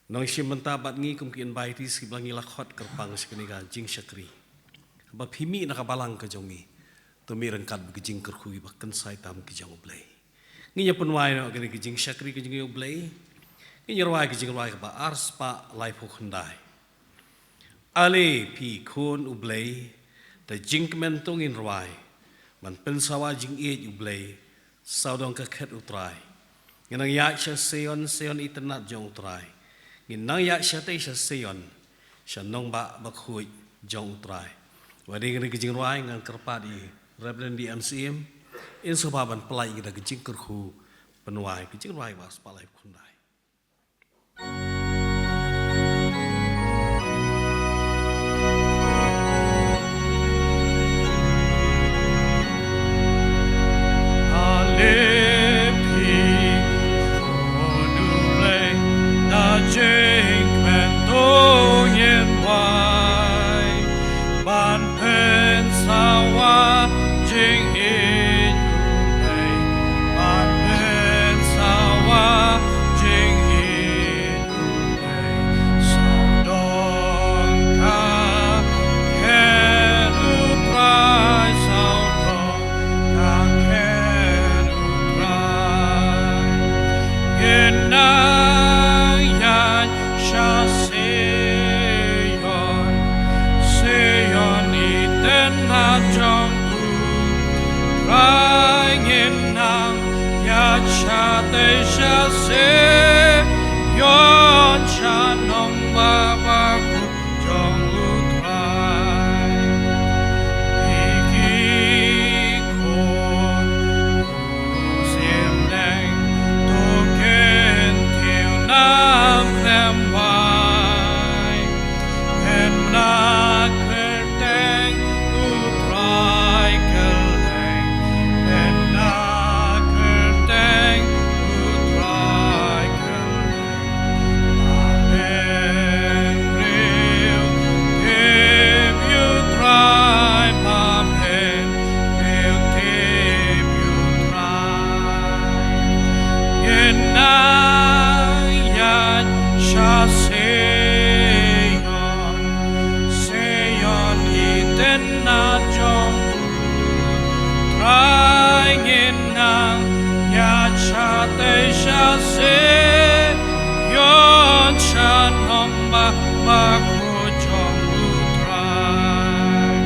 nongshim bynta bad ngi kum ki invitees kiba ngi la khot kyrpang sha kane ka jingshakri. Haba phi mih na ka balang ka jong ngi, to mih ryngkat bad ka jingkyrkhu ba kynsai tam ka jong U Blei. Ngin ïa pynwai noh kane ka jingshakri ka jong ngi ïa U Blei. Ngin ïa rwai ka jingrwai kaba ar spah laiphew khyndai. Ale phi khun U Blei, da jingkmen to ngin rwai, ban pynsawa jingïeit U Blei, sawdong ka khet U Trai. Ngin nang ïaid sha Sion, Sion itynnad jong U Trai. Ngin nang ïaid shatei sha Sion, sha nongbah bakhuid jong U Trai. Wat ïa kane ka jingrwai ngan kyrpad ïa i Reverend D M Syiem, in sngewbha ban pynlait ïa ka jingkyrkhu pynwai, ka jingrwai ba spah lai khyndai. Ban pynsawa jingïeit U Blei, ban pynsawa jingïeit U Blei. Sawdong ka ker U Trai, sawdong ka ker U Trai. Ngin nang ïaid sha Sion, Sion i tnat jong U Trai. Ngin nang ïaid shatei sha Sion, sha nongbah bakhuid jong U Trai. Ki khun u Syiem Deng, to kyntiew nam khlem wai. Pynbna kyrteng U Trai kylleng, pynbna kyrteng U Trai kylleng. Ba hynriew tip ïa U Trai, ba hynriew tip ïa U Trai. Ngin nang ïaid sha Sion, Sion i tnat jong U Trai. Ngin nang ïaid shatei sha Sion, sha nongbah bakhuid jong U Trai.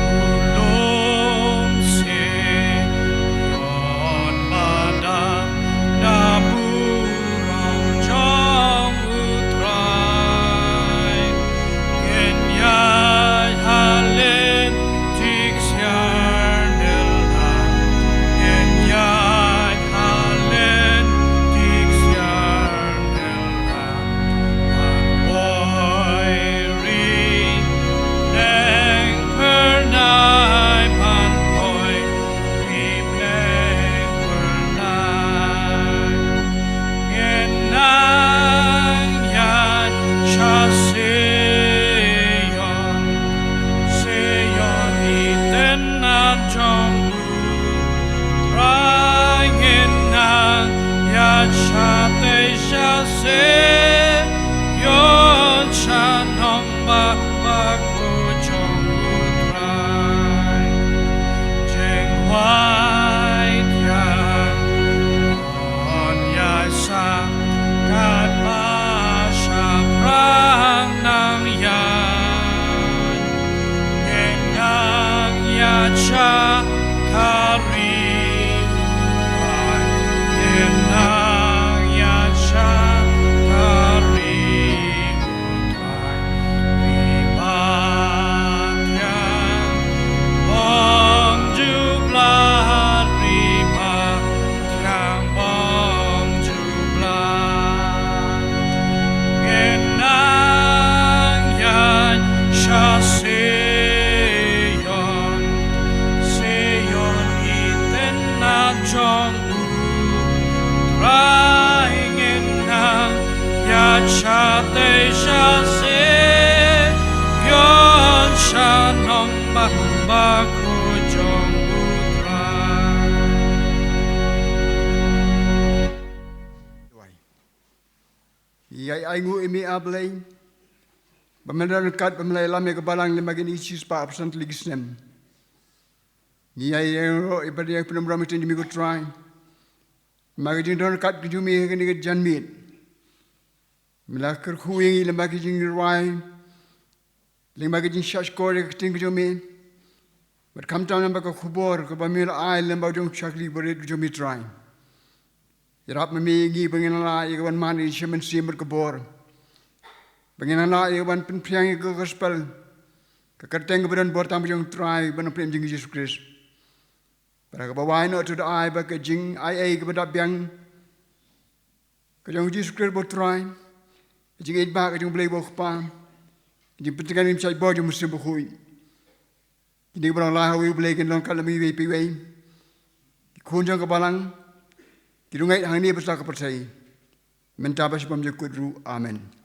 U lum Sion ba dap na burom jong U Trai. Ngin ïaid ha lynti ksiar nongrim, ngin ïaid ha lynti ksiar nongrim. Ban poi ri neng phyrnai, ban poi ri neng phyrnai. Ngin nang ïaid sha Sion, Sion i tnat jong U Trai. Ngin nang ïaid shatei sha Sion, sha nongbah bakhuid jong U Trai. Jingwai thiang yn ïaisah katba shaphrang nang ïaid. Ngin nang ïaid sha ka ri U Trai, ngin nang ïaid sha ka ri U Trai. Ri ba thiang bymjubab, ri ba thiang bymjubab. Ngin nang ïaid sha Sion, Sion i tnat jong U Trai. Ngin nang ïaid shatei sha Sion, sha nongbah bakhuid jong U Trai. Ïa, ai nguh ïa me, A Blei, ba me la don ryngkat, ba me la ïalam ïa ka balang lem bad kine ki shispah arphew san tylli ki snem. Ngi ïa ïeng ruh ïa ban ïeng pynburom ïa ka kyrteng jong me, ko Trai. Namar ka jingdon ryngkat ka jong me ha kane ka janmiet. Me la kyrkhu ïa ngi lem bad ka jingrwai, lem bad ka jingshahshkor ïa ka ktien ka jong me. Bad khamtam lem bad ka khubor kaba me la ai lem bad u jong u shakri barit u jong me, Trai. Ïarap ma me ïa ngi ba ngin lah ïa ka ban mane ïa ka mynsiem bad ka bor. ba ngin nang lah ïa ka ban pynphriang ïa ka gospel, ka kyrteng kaba don bor tam jong u Trai, ba nongpynim jong ngi Jisu Khrist. Bad ha kaba wai noh to da ai ba ka jingai ei kaba dap biang ka jong u Jisu Khrist ba u Trai, ka jingïeit ba ka jong u Blei ba u Kpa, ka jingpyntngen im shait bor jong u Mynsiem Bakhuid. Kine kiba long lai ha uwei u Blei kin long ka lem iwei pa iwei. Ki khun jong ka balang ki rung ngeit hangne bad sha ka pyrthei, mynta bad shaphang jingkut ruh. Amen.